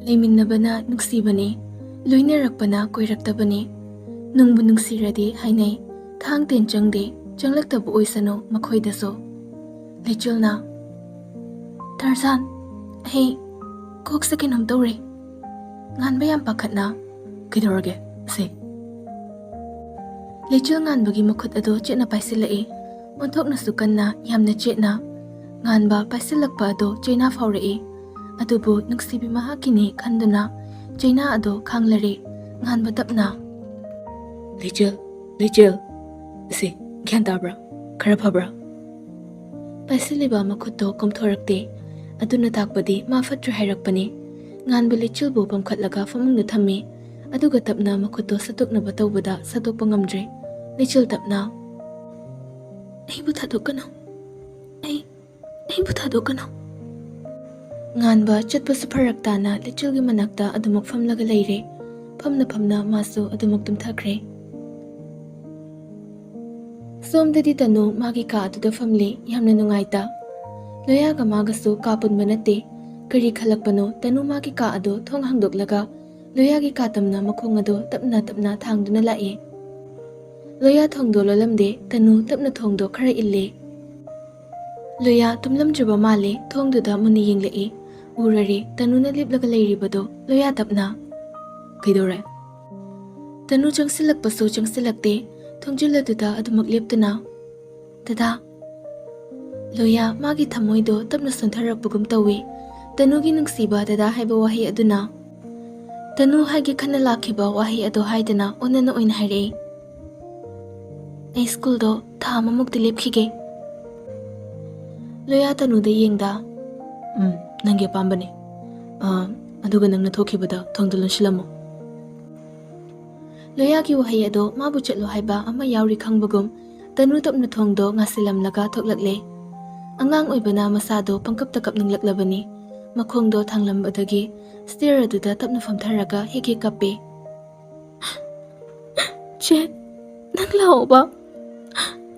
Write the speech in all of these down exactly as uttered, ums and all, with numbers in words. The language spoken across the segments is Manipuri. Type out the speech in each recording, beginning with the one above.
ꯂꯩꯃꯤꯟꯅꯕꯅ ꯅꯨꯡꯁꯤꯕꯅꯤ, ꯂꯣꯏꯅꯔꯛꯄꯅ ꯀꯣꯏꯔꯛꯇꯕꯅꯤ꯫ ꯅꯨꯡꯕꯨ ꯅꯨꯡꯁꯤꯔꯗꯤ ꯍꯥꯏꯅꯩ, ꯊꯥꯡ ꯇꯦꯟ ꯆꯪꯗꯦ, ꯆꯪꯂꯛꯇꯕ ꯑꯣꯏꯁꯅꯨ ꯃꯈꯣꯏꯗꯁꯨ꯫ ꯂꯩꯆꯤꯜꯅ, "ꯇꯥꯔꯖꯥꯟ, ꯑꯩ ꯀꯣꯛꯁꯦ ꯀꯩꯅꯣꯝ ꯇꯧꯔꯦ꯫" ꯉꯥꯟꯕ ꯌꯥꯝ ꯄꯥꯈꯠꯅ, "ꯀꯩꯗꯧꯔꯒꯦ? ꯁꯦ꯫" ꯂꯩꯆꯤꯜ ꯉꯥꯟꯕꯒꯤ ꯃꯈꯨꯠ ꯑꯗꯨ ꯆꯦꯠꯅ ꯄꯥꯏꯁꯤꯜꯂꯛꯏ꯫ ꯑꯣꯟꯊꯣꯛꯅꯁꯨ ꯀꯟꯅ, ꯌꯥꯝꯅ ꯆꯦꯠꯅ꯫ ꯉꯥꯟꯕ ꯄꯥꯏꯁꯤꯜꯂꯛꯄ ꯑꯗꯨ ꯆꯩꯅꯥ ꯐꯥꯎꯔꯛꯏ꯫ ꯑꯗꯨꯕꯨ ꯅꯨꯡꯁꯤꯕꯤ ꯃꯍꯥꯛꯀꯤꯅꯤ ꯈꯟꯗꯨꯅ ꯆꯩꯅꯥ ꯑꯗꯨ ꯈꯥꯡꯂꯔꯦ꯫ ꯉꯥꯟꯕ ꯇꯞꯅ, "ꯂꯩꯆꯤꯜ, ꯂꯩꯆꯤꯜ, ꯁꯦ, ꯒ꯭ꯌꯥꯟ ꯇꯥꯕ꯭ꯔꯥ? ꯈꯔ ꯐꯕ꯭ꯔꯥ?" ꯄꯥꯏꯁꯤꯜꯂꯤꯕ ꯃꯈꯨꯠꯇꯣ ꯀꯣꯝꯊꯣꯔꯛꯇꯦ꯫ ꯑꯗꯨꯅ ꯇꯥꯛꯄꯗꯤ ꯃꯥ ꯐꯠꯇ꯭ꯔꯦ ꯍꯥꯏꯔꯛꯄꯅꯤ꯫ ꯉꯥꯟꯕ ꯂꯩꯆꯤꯜꯕꯨ ꯄꯝꯈꯠꯂꯒ ꯐꯃꯨꯡꯗ ꯊꯝꯃꯤ꯫ ꯑꯗꯨꯒ ꯇꯞꯅ ꯃꯈꯨꯠꯇꯣ ꯁꯠꯇꯣꯛꯅꯕ ꯇꯧꯕꯗ ꯁꯠꯇꯣꯛꯄ ꯉꯝꯗ꯭ꯔꯦ꯫ ꯂꯩꯆꯤꯜ ꯇꯞꯅ, "ꯑꯩꯕꯨ ꯊꯥꯗꯣꯛꯀꯅꯨ꯫ ꯑꯩ, ꯑꯩꯕꯨ ꯊꯥꯗꯣꯛꯀꯅꯨ꯫" ꯉꯥꯟꯕ ꯆꯠꯄꯁꯨ ꯐꯔꯛ ꯇꯥꯅ ꯂꯩꯆꯤꯜꯒꯤ ꯃꯅꯥꯛꯇ ꯑꯗꯨꯃꯛ ꯐꯝꯂꯒ ꯂꯩꯔꯦ꯫ ꯐꯝꯅ ꯐꯝꯅ ꯃꯥꯁꯨ ꯑꯗꯨꯃꯛ ꯇꯨꯝꯊꯈ꯭ꯔꯦ꯫ ꯁꯣꯝꯗꯗꯤ ꯇꯅꯨ ꯃꯥꯒꯤ ꯀꯥ ꯑꯗꯨꯗ ꯐꯝꯂꯤ, ꯌꯥꯝꯅ ꯅꯨꯡꯉꯥꯏꯇ꯫ ꯂꯣꯌꯥꯒ ꯃꯥꯒꯁꯨ ꯀꯥ ꯄꯨꯟꯕ ꯅꯠꯇꯦ꯫ ꯀꯔꯤ ꯈꯜꯂꯛꯄꯅꯣ, ꯇꯅꯨ ꯃꯥꯒꯤ ꯀꯥ ꯑꯗꯨ ꯊꯣꯡ ꯍꯥꯡꯗꯣꯛꯂꯒ ꯂꯣꯌꯥꯒꯤ ꯀꯥ ꯇꯝꯅ ꯃꯈꯣꯡ ꯑꯗꯨ ꯇꯞꯅ ꯇꯞꯅ ꯊꯥꯡꯗꯨꯅ ꯂꯥꯛꯏ꯫ ꯂꯣꯌꯥ ꯊꯣꯡꯗꯣ ꯂꯣꯜꯂꯝꯗꯦ, ꯇꯅꯨ ꯇꯞꯅ ꯊꯣꯡꯗꯣ ꯈꯔ ꯏꯜꯂꯦ꯫ ꯂꯣꯌꯥ ꯇꯨꯝꯂꯝꯗ꯭ꯔꯕ ꯃꯥꯜꯂꯦ, ꯊꯣꯡꯗꯨꯗ ꯃꯨꯟꯅ ꯌꯦꯡꯂꯛꯏ꯫ ꯎꯔꯔꯦ, ꯇꯅꯨꯅ ꯂꯦꯞꯂꯒ ꯂꯩꯔꯤꯕꯗꯣ꯫ ꯂꯣꯌꯥ ꯇꯞꯅ, "ꯀꯩꯗꯧꯔꯦ?" ꯇꯅꯨ ꯆꯪꯁꯤꯜꯂꯛꯄꯁꯨ ꯆꯪꯁꯤꯜꯂꯛꯇꯦ, ꯊꯣꯡꯖꯤꯜ ꯑꯗꯨꯗ ꯑꯗꯨꯃꯛ ꯂꯦꯞꯇꯨꯅ꯫ "ꯗꯗꯥ꯫" ꯂꯣꯌꯥ ꯃꯥꯒꯤ ꯊꯃꯣꯏꯗꯣ ꯇꯞꯅ ꯁꯣꯟꯊꯔꯛꯄꯒꯨꯝ ꯇꯧꯏ꯫ ꯇꯅꯨꯒꯤ ꯅꯨꯡꯁꯤꯕ ꯗꯗꯥ ꯍꯥꯏꯕ ꯋꯥꯍꯩ ꯑꯗꯨꯅ꯫ ꯇꯅꯨ ꯍꯥꯏꯒꯦ ꯈꯟꯅ ꯂꯥꯛꯈꯤꯕ ꯋꯥꯍꯩ ꯑꯗꯣ ꯍꯥꯏꯗꯅ ꯑꯣꯟꯅꯅ ꯑꯣꯏꯅ ꯍꯥꯏꯔꯛꯏ꯫ "ꯑꯩ ꯁ꯭ꯀꯨꯜꯗꯣ ꯊꯥ ꯑꯃꯃꯨꯛꯇꯤ ꯂꯦꯞꯈꯤꯒꯦ꯫" ꯂꯣꯌꯥ ꯇꯅꯨꯗ ꯌꯦꯡꯗ, "ꯎꯝ, ꯅꯪꯒꯤ ꯑꯄꯥꯝꯕꯅꯤ꯫ ꯑ, ꯑꯗꯨꯒ ꯅꯪꯅ ꯊꯣꯛꯈꯤꯕꯗ ꯊꯣꯡꯗꯣ ꯂꯣꯟꯁꯤꯜꯂꯝꯃꯨ꯫" ꯂꯣꯌꯥꯒꯤ ꯋꯥꯍꯩ ꯑꯗꯣ ꯃꯥꯕꯨ ꯆꯠꯂꯣ ꯍꯥꯏꯕ ꯑꯃ ꯌꯥꯎꯔꯤ ꯈꯪꯕꯒꯨꯝ, ꯇꯅꯨ ꯇꯞꯅ ꯊꯣꯡꯗꯣ ꯉꯥꯁꯤꯜꯂꯝꯂꯒ ꯊꯣꯛꯂꯛꯂꯦ꯫ ꯑꯉꯥꯡ ꯑꯣꯏꯕꯅ ꯃꯁꯥꯗꯣ ꯄꯪꯀꯞꯇ ꯀꯞꯅꯤꯡꯂꯛꯂꯕꯅꯤ꯫ ꯃꯈꯣꯡꯗꯣ ꯊꯥꯡꯂꯝꯕꯗꯒꯤ ꯁ꯭ꯇꯦꯌꯔ ꯑꯗꯨꯗ ꯇꯞꯅ ꯐꯝꯊꯔꯒ ꯍꯦꯛ ꯍꯦꯛ ꯀꯞꯄꯦ꯫ "ꯆꯦ, ꯅꯪ ꯂꯥꯛꯑꯣꯕ꯫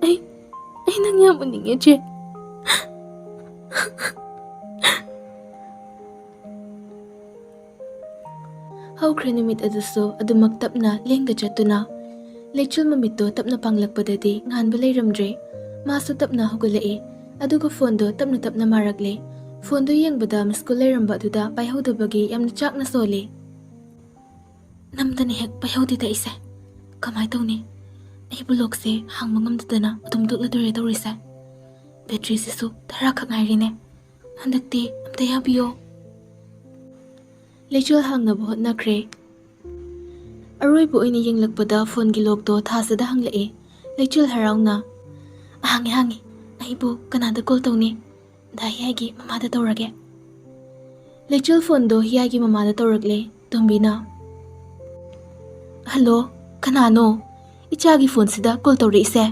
ꯑꯩ, ꯑꯩ ꯅꯪ ꯌꯥꯝ ꯎꯅꯤꯡꯉꯦ, ꯆꯦ꯫" ꯆꯠꯈ꯭ꯔꯦ꯫ ꯅꯨꯃꯤꯠ ꯑꯗꯨꯁꯨ ꯑꯗꯨꯃꯛ ꯇꯞꯅ ꯂꯦꯡꯗ ꯆꯠꯇꯨꯅ꯫ ꯂꯩꯆꯤꯜ ꯃꯃꯤꯠꯇꯣ ꯇꯞꯅ ꯄꯥꯡꯂꯛꯄꯗꯗꯤ ꯉꯥꯟꯕ ꯂꯩꯔꯝꯗ꯭ꯔꯦ꯫ ꯃꯥꯁꯨ ꯇꯞꯅ ꯍꯧꯒꯠꯂꯛꯏ꯫ ꯑꯗꯨꯒ ꯐꯣꯟꯗꯣ ꯇꯞꯅ ꯇꯞꯅ ꯃꯥꯔꯛꯂꯦ꯫ ꯐꯣꯟꯗꯣ ꯌꯦꯡꯕꯗ ꯃꯤꯁ ꯀꯣꯜ ꯂꯩꯔꯝꯕ ꯑꯗꯨꯗ ꯄꯥꯏꯍꯧꯗꯕꯒꯤ ꯌꯥꯝꯅ ꯆꯥꯛꯅ ꯁꯣꯜꯂꯤ꯫ ꯅꯝꯗꯅ ꯍꯦꯛ ꯄꯥꯏꯍꯧꯗꯦꯗ ꯑꯩꯁꯦ꯫ ꯀꯃꯥꯏ ꯇꯧꯅꯤ? ꯑꯩꯕꯨ ꯂꯣꯛꯁꯦ ꯍꯥꯡꯕ ꯉꯝꯗꯗꯅ ꯑꯗꯨꯝ ꯇꯣꯛꯂꯗꯣꯏꯔꯦ ꯇꯧꯔꯤꯁꯦ꯫ ꯕꯦꯇ꯭ꯔꯤꯁꯤꯁꯨ ꯇꯔꯥ ꯈꯛ ꯉꯥꯏꯔꯦꯅꯦ꯫ ꯍꯟꯗꯛꯇꯤ ꯑꯝꯇ ꯌꯥꯕꯤꯌꯣ꯫ ꯂꯩꯆꯤꯜ ꯍꯥꯡꯅꯕ ꯍꯣꯠꯅꯈ꯭ꯔꯦ꯫ ꯑꯔꯣꯏꯕ ꯑꯣꯏꯅ ꯌꯦꯡꯂꯛꯄꯗ ꯐꯣꯟꯒꯤ ꯂꯣꯛꯇꯣ ꯊꯥꯖꯗ ꯍꯪꯂꯛꯑꯦ꯫ ꯂꯩꯆꯤꯜ ꯍꯔꯥꯎꯅ, "ꯍꯥꯡꯉꯦ, ꯍꯥꯡꯉꯦ꯫ ꯑꯩꯕꯨ ꯀꯅꯥꯗ ꯀꯣꯜ ꯇꯧꯅꯤ? ꯗꯥ ꯍꯤꯌꯥꯏꯒꯤ ꯃꯃꯥꯗ ꯇꯧꯔꯒꯦ꯫" ꯂꯩꯆꯤꯜ ꯐꯣꯟꯗꯣ ꯍꯤꯌꯥꯏꯒꯤ ꯃꯃꯥꯗ ꯇꯧꯔꯛꯂꯦ꯫ ꯇꯣꯝꯕꯤꯅ, "ꯍꯜꯂꯣ, ꯀꯅꯥꯅꯣ? ꯏꯆꯥꯒꯤ ꯐꯣꯟꯁꯤꯗ ꯀꯣꯜ ꯇꯧꯔꯛꯏꯁꯦ?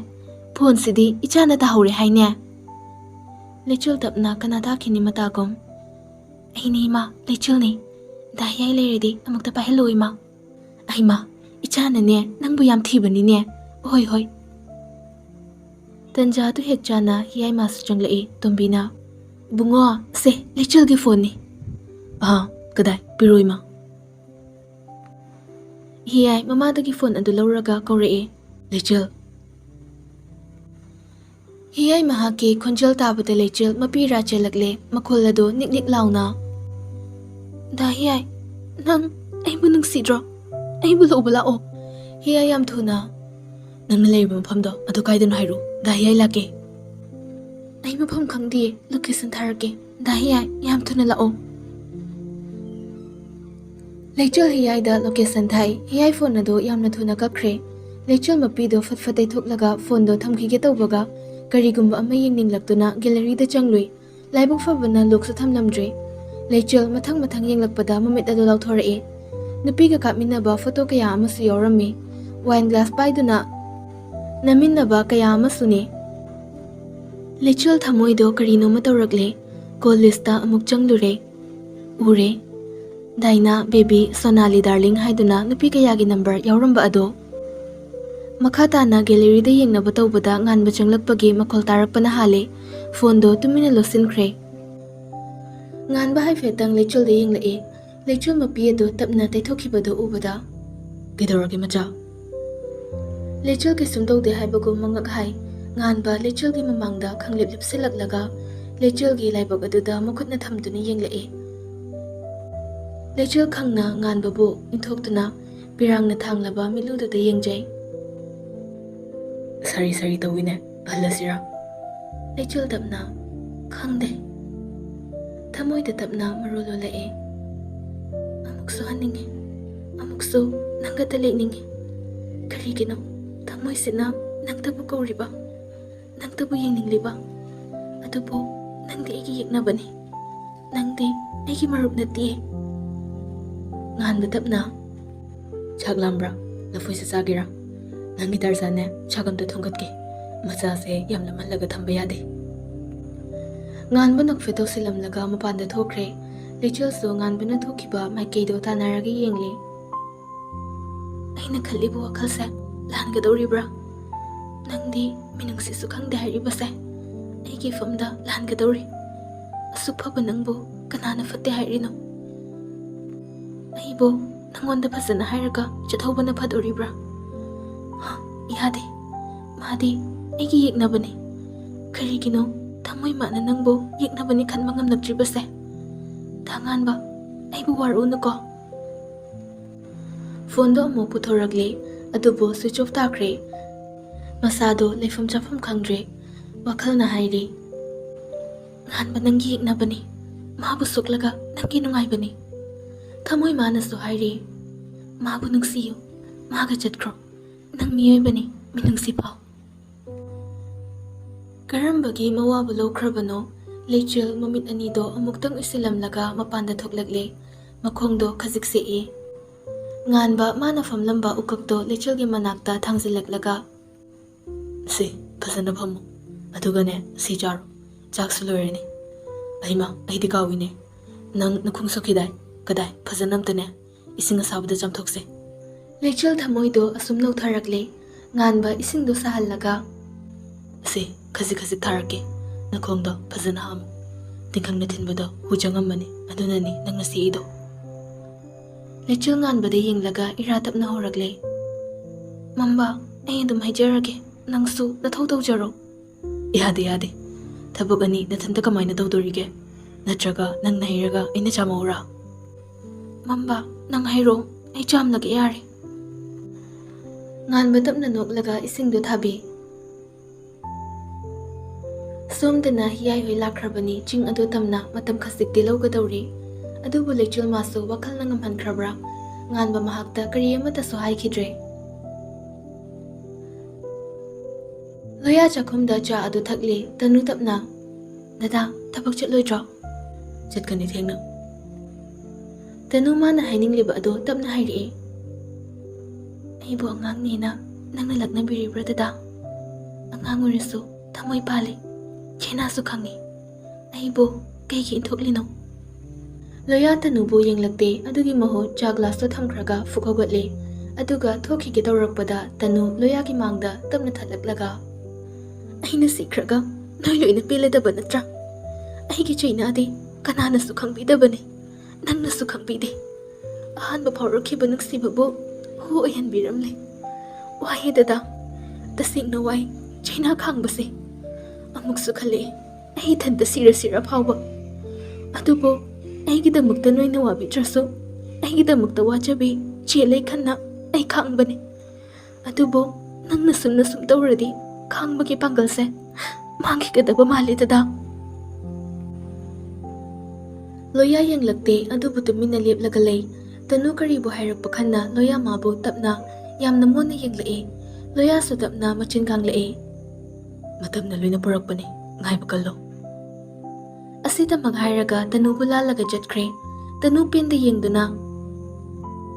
ꯐꯣꯟꯁꯤꯗꯤ ꯏꯆꯥꯅ ꯇꯥꯍꯧꯔꯦ ꯍꯥꯏꯅꯦ?" ꯂꯩꯆꯤꯜ ꯇꯞꯅ ꯀꯅꯥ ꯇꯥꯈꯤꯅꯤ ꯃꯇꯥꯒꯨꯝ, "ꯑꯩꯅꯦ ꯏꯃꯥ, ꯂꯩꯆꯤꯜꯅꯦ꯫ ꯗꯥ ꯍꯤꯌꯥꯏ ꯂꯩꯔꯗꯤ ꯑꯃꯨꯛꯇ ꯄꯥꯏꯍꯜꯂꯣ ꯏꯃꯥ꯫" "ꯑꯩꯃ, ꯏꯆꯥꯅꯅꯦ ꯅꯪꯕꯨ ꯌꯥꯝ ꯊꯤꯕꯅꯤꯅꯦ꯫ ꯍꯣꯏ, ꯍꯣꯏ꯫" ꯇꯟꯖꯥꯗꯨ ꯍꯦꯛ ꯆꯥꯅ ꯍꯤꯌꯥꯏ ꯃꯥꯁꯨ ꯆꯪꯂꯛꯏ꯫ ꯇꯣꯝꯕꯤꯅ, "ꯏꯕꯨꯡꯉꯣ, ꯁꯦ ꯂꯩꯆꯤꯜꯒꯤ ꯐꯣꯟꯅꯤ꯫" "ꯑꯥ, ꯀꯗꯥꯏ? ꯄꯤꯔꯣ ꯏꯃꯥ꯫" ꯍꯤꯌꯥꯏ ꯃꯃꯥꯗꯒꯤ ꯐꯣꯟ ꯑꯗꯨ ꯂꯧꯔꯒ ꯀꯧꯔꯛꯏ꯫ "ꯂꯩꯆꯤꯜ꯫" ꯍꯤꯌꯥꯏ ꯃꯍꯥꯛꯀꯤ ꯈꯣꯟꯖꯦꯜ ꯇꯥꯕꯗ ꯂꯩꯆꯤꯜ ꯃꯄꯤ ꯏꯔꯥ ꯆꯦꯜꯂꯛꯂꯦ, ꯃꯈꯣꯜ ꯑꯗꯨ ꯅꯤꯛ ꯅꯤꯛ ꯂꯥꯎꯅ꯫ "ꯗꯥ ꯍꯤꯌꯥꯏ, ꯅꯪ ꯑꯩꯕꯨ ꯅꯨꯡꯁꯤꯗ꯭ꯔꯣ? ꯑꯩꯕꯨ ꯂꯧꯕ ꯂꯥꯛꯑꯣ꯫" ꯍꯤꯌꯥꯏ ꯌꯥꯝ ꯊꯨꯅ, "ꯅꯪꯅ ꯂꯩꯔꯤꯕ ꯃꯐꯝꯗꯣ ꯑꯗꯨ ꯀꯥꯏꯗꯅꯣ ꯍꯥꯏꯔꯨ, ꯗꯥ ꯍꯤꯌꯥꯏ ꯂꯥꯛꯀꯦ꯫" "ꯑꯩ ꯃꯐꯝ ꯈꯪꯗꯤꯌꯦ, ꯂꯣꯀꯦꯁꯟ ꯊꯥꯔꯛꯀꯦ꯫ ꯗꯥ ꯍꯤꯌꯥꯏ, ꯌꯥꯝ ꯊꯨꯅ ꯂꯥꯛꯑꯣ꯫" ꯂꯩꯆꯤꯜ ꯍꯤꯌꯥꯏꯗ ꯂꯣꯀꯦꯁꯟ ꯊꯥꯏ꯫ ꯍꯤꯌꯥꯏ ꯐꯣꯟ ꯑꯗꯨ ꯌꯥꯝꯅ ꯊꯨꯅ ꯀꯛꯈ꯭ꯔꯦ꯫ ꯂꯩꯆꯤꯜ ꯃꯄꯤꯗꯨ ꯐꯠ ꯐꯠ ꯇꯩꯊꯣꯛꯂꯒ ꯐꯣꯟꯗꯣ ꯊꯝꯈꯤꯒꯦ ꯇꯧꯕꯒ, ꯀꯔꯤꯒꯨꯝꯕ ꯑꯃ ꯌꯦꯡꯅꯤꯡꯂꯛꯇꯨꯅ ꯒꯦꯂꯔꯤꯗ ꯆꯪꯂꯨꯏ꯫ ꯂꯥꯏꯕꯛ ꯐꯕꯅ ꯂꯣꯛꯁꯨ ꯊꯝꯂꯝꯗ꯭ꯔꯦ꯫ ꯂꯩꯆꯤꯜ ꯃꯊꯪ ꯃꯊꯪ ꯌꯦꯡꯂꯛꯄꯗ ꯃꯃꯤꯠ ꯑꯗꯨ ꯂꯥꯎꯊꯣꯔꯛꯑꯦ꯫ ꯅꯨꯄꯤꯒ ꯀꯥꯞꯃꯤꯟꯅꯕ ꯐꯣꯇꯣ ꯀꯌꯥ ꯑꯃꯁꯨ ꯌꯥꯎꯔꯝꯃꯤ꯫ ꯋꯥꯏꯟ ꯒ꯭ꯂꯥꯁ ꯄꯥꯏꯗꯨꯅ ꯅꯝꯃꯤꯟꯅꯕ ꯀꯌꯥ ꯑꯃꯁꯨꯅꯤ꯫ ꯂꯩꯆꯤꯜ ꯊꯃꯣꯏꯗꯣ ꯀꯔꯤꯅꯣꯃ ꯇꯧꯔꯛꯂꯦ꯫ ꯀꯣꯜ ꯂꯤꯁꯇ ꯑꯃꯨꯛ ꯆꯪꯂꯨꯔꯦ꯫ ꯎꯔꯦ꯫ ꯗꯥꯏꯅꯥ, ꯕꯦꯕꯤ, ꯁꯣꯅꯥꯂꯤ ꯗꯥꯔꯂꯤꯡ ꯍꯥꯏꯗꯨꯅ ꯅꯨꯄꯤ ꯀꯌꯥꯒꯤ ꯅꯝꯕꯔ ꯌꯥꯎꯔꯝꯕ ꯑꯗꯣ꯫ ꯃꯈꯥ ꯇꯥꯅ ꯒꯦꯂꯔꯤꯗ ꯌꯦꯡꯅꯕ ꯇꯧꯕꯗ ꯉꯥꯟꯕ ꯆꯪꯂꯛꯄꯒꯤ ꯃꯈꯣꯜ ꯇꯥꯔꯛꯄꯅ ꯍꯥꯜꯂꯦ꯫ ꯐꯣꯟꯗꯣ ꯇꯨꯃꯤꯟꯅ ꯂꯣꯠꯁꯤꯟꯈ꯭ꯔꯦ꯫ ꯉꯥꯟꯕ ꯍꯥꯏꯐꯦꯠꯇꯪ ꯂꯩꯆꯤꯜꯗ ꯌꯦꯡꯂꯛꯑꯦ꯫ ꯂꯩꯆꯤꯜ ꯃꯄꯤ ꯑꯗꯨ ꯇꯞꯅ ꯇꯩꯊꯣꯛꯈꯤꯕꯗꯨ ꯎꯕꯗ, "ꯀꯩꯗꯧꯔꯒꯦ ꯃꯆꯥ?" ꯂꯩꯆꯤꯜ ꯀꯩꯁꯨꯝ ꯇꯧꯗꯦ ꯍꯥꯏꯕꯒꯨꯝ ꯃꯉꯛ ꯍꯥꯏ꯫ ꯉꯥꯟꯕ ꯂꯩꯆꯤꯜꯒꯤ ꯃꯃꯥꯡꯗ ꯈꯪꯂꯦꯞ ꯂꯦꯞꯁꯤꯜꯂꯛꯂꯒ ꯂꯩꯆꯤꯜꯒꯤ ꯂꯥꯏꯕꯛ ꯑꯗꯨꯗ ꯃꯈꯨꯠꯅ ꯊꯝꯗꯨꯅ ꯌꯦꯡꯂꯛꯏ꯫ ꯂꯩꯆꯤꯜ ꯈꯪꯅ ꯉꯥꯟꯕꯕꯨ ꯏꯟꯊꯣꯛꯇꯨꯅ ꯄꯤꯔꯥꯡꯅ ꯊꯥꯡꯂꯕ ꯃꯤꯠꯂꯨꯗꯨꯗ ꯌꯦꯡꯖꯩ꯫ "ꯁꯥꯔꯤ ꯁꯥꯔꯤ ꯇꯧꯏꯅꯦ, ꯍꯜꯂꯁꯤꯔꯥ?" ꯂꯩꯆꯤꯜ ꯇꯞꯅ, "ꯈꯪꯗꯦ꯫" ꯊꯃꯣꯏꯗ ꯇꯞꯅ ꯃꯔꯣꯜ ꯂꯣꯜꯂꯛꯑꯦ꯫ "ꯑꯃꯨꯛꯁꯨ ꯍꯟꯅꯤꯡꯉꯤ, ꯑꯃꯨꯛꯁꯨ ꯅꯪꯒꯇ ꯂꯦꯛꯅꯤꯡꯉꯤ꯫ ꯀꯔꯤꯒꯤꯅꯣ ꯊꯃꯣꯏꯁꯤꯅ ꯅꯪꯇꯕꯨ ꯀꯧꯔꯤꯕ, ꯅꯪꯇꯕꯨ ꯌꯦꯡꯅꯤꯡꯂꯤꯕ? ꯑꯗꯨꯕꯨ ꯅꯪꯗꯤ ꯑꯩꯒꯤ ꯌꯦꯛꯅꯕꯅꯤ, ꯅꯪꯗꯤ ꯑꯩꯒꯤ ꯃꯔꯨꯞ ꯅꯠꯇꯦ꯫" ꯉꯥꯟꯕ ꯇꯞꯅ, "ꯆꯥꯛ ꯂꯥꯝꯕ꯭ꯔꯥ? ꯂꯐꯣꯏꯁꯨ ꯆꯥꯒꯦꯔꯥ? ꯅꯪꯒꯤ ꯇꯔꯖꯥꯟꯅꯦ, ꯆꯥꯛ ꯑꯝꯇ ꯊꯣꯡꯒꯠꯀꯦ꯫ ꯃꯆꯥꯁꯦ ꯌꯥꯝ ꯂꯥꯝꯍꯜꯂꯒ ꯊꯝꯕ ꯌꯥꯗꯦ꯫" ꯉꯥꯟꯕ ꯅꯣꯛꯐꯦꯠ ꯇꯧꯁꯤꯜꯂꯝꯂꯒ ꯃꯄꯥꯟꯗ ꯊꯣꯛꯈ꯭ꯔꯦ꯫ ꯂꯩꯆꯤꯜꯁꯨ ꯉꯥꯟꯕꯅ ꯊꯣꯛꯈꯤꯕ ꯃꯥꯏꯀꯩꯗꯣ ꯇꯥꯟꯅꯔꯒ ꯌꯦꯡꯂꯤ꯫ "ꯑꯩꯅ ꯈꯜꯂꯤꯕ ꯋꯥꯈꯜꯁꯦ ꯂꯥꯟꯒꯗꯧꯔꯤꯕ꯭ꯔꯥ? ꯅꯪꯗꯤ ꯃꯤꯅꯨꯡꯁꯤꯁꯨ ꯈꯪꯗꯦ ꯍꯥꯏꯔꯤꯕꯁꯦ꯫ ꯑꯩꯒꯤ ꯏꯐꯝꯗ ꯂꯥꯟꯒꯗꯧꯔꯤ꯫ ꯑꯁꯨꯛ ꯐꯕ ꯅꯪꯕꯨ ꯀꯅꯥꯅ ꯐꯠꯇꯦ ꯍꯥꯏꯔꯤꯅꯣ? ꯑꯩꯕꯨ ꯅꯪꯉꯣꯟꯗ ꯐꯖꯅ ꯍꯥꯏꯔꯒ ꯆꯠꯍꯧꯕꯅ ꯐꯗꯣꯔꯤꯕ꯭ꯔꯥ? ꯍ, ꯌꯥꯗꯦ꯫ ꯃꯥꯗꯤ ꯑꯩꯒꯤ ꯌꯦꯛꯅꯕꯅꯤ꯫ ꯀꯔꯤꯒꯤꯅꯣ ꯊꯃꯣꯏ ꯃꯥꯅ ꯅꯪꯕꯨ ꯌꯦꯛꯅꯕꯅꯤ ꯈꯟꯕ ꯉꯝꯂꯛꯇ꯭ꯔꯤꯕꯁꯦ? ꯊꯥꯉꯥꯟꯕ, ꯑꯩꯕꯨ ꯋꯥꯔꯛꯎꯅꯨꯀꯣ꯫" ꯐꯣꯟꯗꯣ ꯑꯃꯨꯛ ꯄꯨꯊꯣꯔꯛꯂꯦ, ꯑꯗꯨꯕꯨ switch off ꯇꯥꯈ꯭ꯔꯦ꯫ ꯃꯁꯥꯗꯣ ꯂꯩꯐꯝ ꯆꯥꯐꯝ ꯈꯪꯗ꯭ꯔꯦ꯫ ꯋꯥꯈꯜꯅ ꯍꯥꯏꯔꯤ, "ꯉꯥꯟꯕ ꯅꯪꯒꯤ ꯌꯦꯛꯅꯕꯅꯤ, ꯃꯥꯕꯨ ꯁꯣꯛꯂꯒ ꯅꯪꯒꯤ ꯅꯨꯡꯉꯥꯏꯕꯅꯤ꯫" ꯊꯃꯣꯏ ꯃꯥꯅꯁꯨ ꯍꯥꯏꯔꯤ, "ꯃꯥꯕꯨ ꯅꯨꯡꯁꯤꯌꯨ, ꯃꯥꯒ ꯆꯠꯈ꯭ꯔꯣ, ꯅꯪ ꯃꯤꯑꯣꯏꯕꯅꯤ, ꯃꯤꯅꯨꯡꯁꯤ ꯐꯥꯎ꯫" ꯀꯔꯝꯕꯒꯤ ꯃꯋꯥꯕꯨ ꯂꯧꯈ꯭ꯔꯕꯅꯣ? ꯂꯩꯆꯤꯜ ꯃꯃꯤꯠ ꯑꯅꯤꯗꯣ ꯑꯃꯨꯛꯇꯪ ꯎꯏꯁꯤꯜꯂꯝꯂꯒ ꯃꯄꯥꯟꯗ ꯊꯣꯛꯂꯛꯂꯦ꯫ ꯃꯈꯣꯡꯗꯣ ꯈꯖꯤꯛ ꯁꯦꯛꯏ꯫ ꯉꯥꯟꯕ ꯃꯥꯅ ꯐꯝꯂꯝꯕ ꯎꯀꯛꯇꯣ ꯂꯩꯆꯤꯜꯒꯤ ꯃꯅꯥꯛꯇ ꯊꯥꯡꯖꯤꯜꯂꯛꯂꯒ, "ꯁꯦ, ꯐꯖꯅ ꯐꯝꯃꯨ꯫ ꯑꯗꯨꯒꯅꯦ, ꯁꯤ ꯆꯥꯔꯣ꯫ ꯆꯥꯛꯁꯨ ꯂꯣꯏꯔꯅꯤ꯫ ꯑꯩꯃ, ꯑꯩꯗꯤ ꯀꯥꯎꯏꯅꯦ꯫ ꯅꯪ ꯅꯈꯣꯡ ꯁꯣꯛꯈꯤꯗꯥꯏ? ꯀꯗꯥꯏ? ꯐꯖꯅ ꯑꯝꯇꯅꯦ ꯏꯁꯤꯡ ꯑꯁꯥꯕꯗ ꯆꯥꯝꯊꯣꯛꯁꯦ꯫" ꯂꯩꯆꯤꯜ ꯊꯃꯣꯏꯗꯣ ꯑꯁꯨꯝ ꯅꯧꯊꯔꯛꯂꯦ꯫ ꯉꯥꯟꯕ ꯏꯁꯤꯡꯗꯣ ꯁꯥꯍꯜꯂꯒ, "ꯁꯦ, ꯈꯖꯤꯛ ꯈꯖꯤꯛ ꯊꯥꯔꯛꯀꯦ꯫ ꯅꯈꯣꯡꯗꯣ ꯐꯖꯅ ꯍꯥꯝꯃꯨ꯫ ꯇꯤꯡꯈꯪꯅ ꯊꯤꯟꯕꯗꯣ ꯍꯨ ꯆꯪꯉꯝꯃꯅꯤ, ꯑꯗꯨꯅꯅꯤ ꯅꯪꯅ ꯁꯤꯛꯏꯗꯣ꯫" ꯂꯩꯆꯤꯜ ꯉꯥꯟꯕꯗ ꯌꯦꯡꯂꯒ ꯏꯔꯥ ꯇꯞꯅ ꯍꯧꯔꯛꯂꯦ꯫ "ꯃꯝꯕ, ꯑꯩ ꯑꯗꯨꯝ ꯍꯩꯖꯔꯒꯦ, ꯅꯪꯁꯨ ꯅꯊꯧ ꯇꯧꯖꯔꯣ꯫" "ꯌꯥꯗꯦ, ꯌꯥꯗꯦ꯫ ꯊꯕꯛ ꯑꯅꯤ ꯅꯊꯟꯇ ꯀꯃꯥꯏꯅ ꯇꯧꯗꯣꯔꯤꯒꯦ? ꯅꯠꯇ꯭ꯔꯒ ꯅꯪꯅ ꯍꯩꯔꯒ ꯑꯩꯅ ꯆꯥꯝꯃꯧꯔꯥ?" "ꯃꯝꯕ, ꯅꯪ ꯍꯩꯔꯣ, ꯑꯩ ꯆꯥꯝꯂꯒꯦ ꯌꯥꯔꯦ꯫" ꯉꯥꯟꯕ ꯇꯞꯅ ꯅꯣꯛꯂꯒ ꯏꯁꯤꯡꯗꯨ ꯊꯥꯕꯤ꯫ ꯁꯣꯝꯗꯅ ꯍꯤꯌꯥꯏ ꯍꯣꯏ ꯂꯥꯛꯈ꯭ꯔꯕꯅꯤ꯫ ꯆꯤꯡ ꯑꯗꯨ ꯇꯝꯅ ꯃꯇꯝ ꯈꯖꯤꯛꯇꯤ ꯂꯧꯒꯗꯧꯔꯤ꯫ ꯑꯗꯨꯕꯨ ꯂꯩꯆꯤꯜ ꯃꯥꯁꯨ ꯋꯥꯈꯜꯅ ꯉꯝꯍꯟꯈ꯭ꯔꯕ꯭ꯔꯥ? ꯉꯥꯟꯕ ꯃꯍꯥꯛꯇ ꯀꯔꯤ ꯑꯃꯠꯇꯁꯨ ꯍꯥꯏꯈꯤꯗ꯭ꯔꯦ꯫ ꯂꯣꯌꯥ ꯆꯥꯛꯈꯨꯝꯗ ꯆꯥ ꯑꯗꯨ ꯊꯛꯂꯤ꯫ ꯇꯅꯨ ꯇꯞꯅ, "ꯗꯗꯥ, ꯊꯕꯛ ꯆꯠꯂꯣꯏꯗ꯭ꯔꯣ?" "ꯆꯠꯀꯅꯤ ꯊꯦꯡꯅ꯫" ꯇꯅꯨ ꯃꯥꯅ ꯍꯥꯏꯅꯤꯡꯂꯤꯕ ꯑꯗꯨ ꯇꯞꯅ ꯍꯥꯏꯔꯛꯏ꯫ "ꯑꯩꯕꯨ ꯑꯉꯥꯡꯅꯦꯅ ꯅꯪꯅ ꯂꯛꯅꯕꯤꯔꯤꯕ꯭ꯔꯥ ꯗꯗꯥ? ꯑꯉꯥꯡ ꯑꯣꯏꯔꯁꯨ ꯊꯃꯣꯏ ꯄꯥꯜꯂꯤ, ꯈꯦꯅꯥꯁꯨ ꯈꯪꯉꯤ꯫ ꯑꯩꯕꯨ ꯀꯩꯒꯤ ꯏꯟꯊꯣꯛꯂꯤꯅꯣ?" ꯂꯣꯌꯥ ꯇꯅꯨꯕꯨ ꯌꯦꯡꯂꯛꯇꯦ꯫ ꯑꯗꯨꯒꯤ ꯃꯍꯨꯠ ꯆꯥ ꯒ꯭ꯂꯥꯁꯇꯣ ꯊꯝꯈ꯭ꯔꯒ ꯐꯨꯛ ꯍꯧꯒꯠꯂꯦ꯫ ꯑꯗꯨꯒ ꯊꯣꯛꯈꯤꯒꯦ ꯇꯧꯔꯛꯄꯗ ꯇꯅꯨ ꯂꯣꯌꯥꯒꯤ ꯃꯥꯡꯗ ꯇꯞꯅ ꯊꯠꯂꯛꯂꯒ, "ꯑꯩꯅ ꯁꯤꯈ꯭ꯔꯒ ꯅꯣꯏ ꯂꯣꯏꯅ ꯄꯦꯜꯂꯗꯕ ꯅꯠꯇ꯭ꯔꯥ? ꯑꯩꯒꯤ ꯆꯩꯅꯥꯗꯤ ꯀꯅꯥꯅꯁꯨ ꯈꯪꯕꯤꯗꯕꯅꯤ, ꯅꯪꯅꯁꯨ ꯈꯪꯕꯤꯗꯦ꯫ ꯑꯍꯥꯟꯕ ꯐꯥꯎꯔꯛꯈꯤꯕ ꯅꯨꯡꯁꯤꯕꯕꯨ ꯍꯨ ꯑꯣꯏꯍꯟꯕꯤꯔꯝꯂꯦ꯫ ꯋꯥꯍꯦ ꯗꯗꯥ, ꯇꯁꯦꯡꯅ ꯋꯥꯏ ꯆꯩꯅꯥ ꯈꯥꯡꯕꯁꯦ꯫ ꯑꯃꯨꯛꯁꯨ ꯈꯜꯂꯛꯑꯦ, ꯑꯩ ꯏꯊꯟꯇ ꯁꯤꯔ ꯁꯤꯔ ꯐꯥꯎꯕ꯫ ꯑꯗꯨꯕꯨ ꯑꯩꯒꯤꯗꯃꯛꯇ ꯅꯣꯏꯅ ꯋꯥꯕꯤꯗ꯭ꯔꯁꯨ, ꯑꯩꯒꯤꯗꯃꯛꯇ ꯋꯥꯖꯕꯤ ꯆꯦ ꯂꯩꯈꯟꯅ ꯑꯩ ꯈꯥꯡꯕꯅꯤ꯫ ꯑꯗꯨꯕꯨ ꯅꯪꯅ ꯁꯨꯝꯅ ꯁꯨꯝ ꯇꯧꯔꯗꯤ ꯈꯥꯡꯕꯒꯤ ꯄꯥꯡꯒꯜꯁꯦ ꯃꯥꯡꯈꯤꯒꯗꯕ ꯃꯥꯜꯂꯦ ꯗꯗꯥ꯫" ꯂꯣꯌꯥ ꯌꯦꯡꯂꯛꯇꯦ, ꯑꯗꯨꯕꯨ ꯇꯨꯃꯤꯟꯅ ꯂꯦꯞꯂꯒ ꯂꯩ꯫ ꯇꯅꯨ ꯀꯔꯤꯕꯨ ꯍꯥꯏꯔꯛꯄ ꯈꯟꯅ ꯂꯣꯌꯥ ꯃꯥꯕꯨ ꯇꯞꯅ, ꯌꯥꯝꯅ ꯃꯨꯟꯅ ꯌꯦꯡꯂꯛꯏ꯫ ꯂꯣꯌꯥꯁꯨ ꯇꯞꯅ ꯃꯆꯤꯟ ꯀꯥꯡꯂꯛꯏ꯫ "ꯃꯇꯝꯅ ꯂꯣꯏꯅ ꯄꯨꯔꯛꯄꯅꯤ, ꯉꯥꯏꯕ ꯀꯜꯂꯣ꯫" ꯑꯁꯤꯗꯃꯛ ꯍꯥꯏꯔꯒ ꯇꯅꯨꯕꯨ ꯂꯥꯜꯂꯒ ꯆꯠꯈ꯭ꯔꯦ꯫ ꯇꯅꯨ ꯄꯦꯟꯗ ꯌꯦꯡꯗꯨꯅ,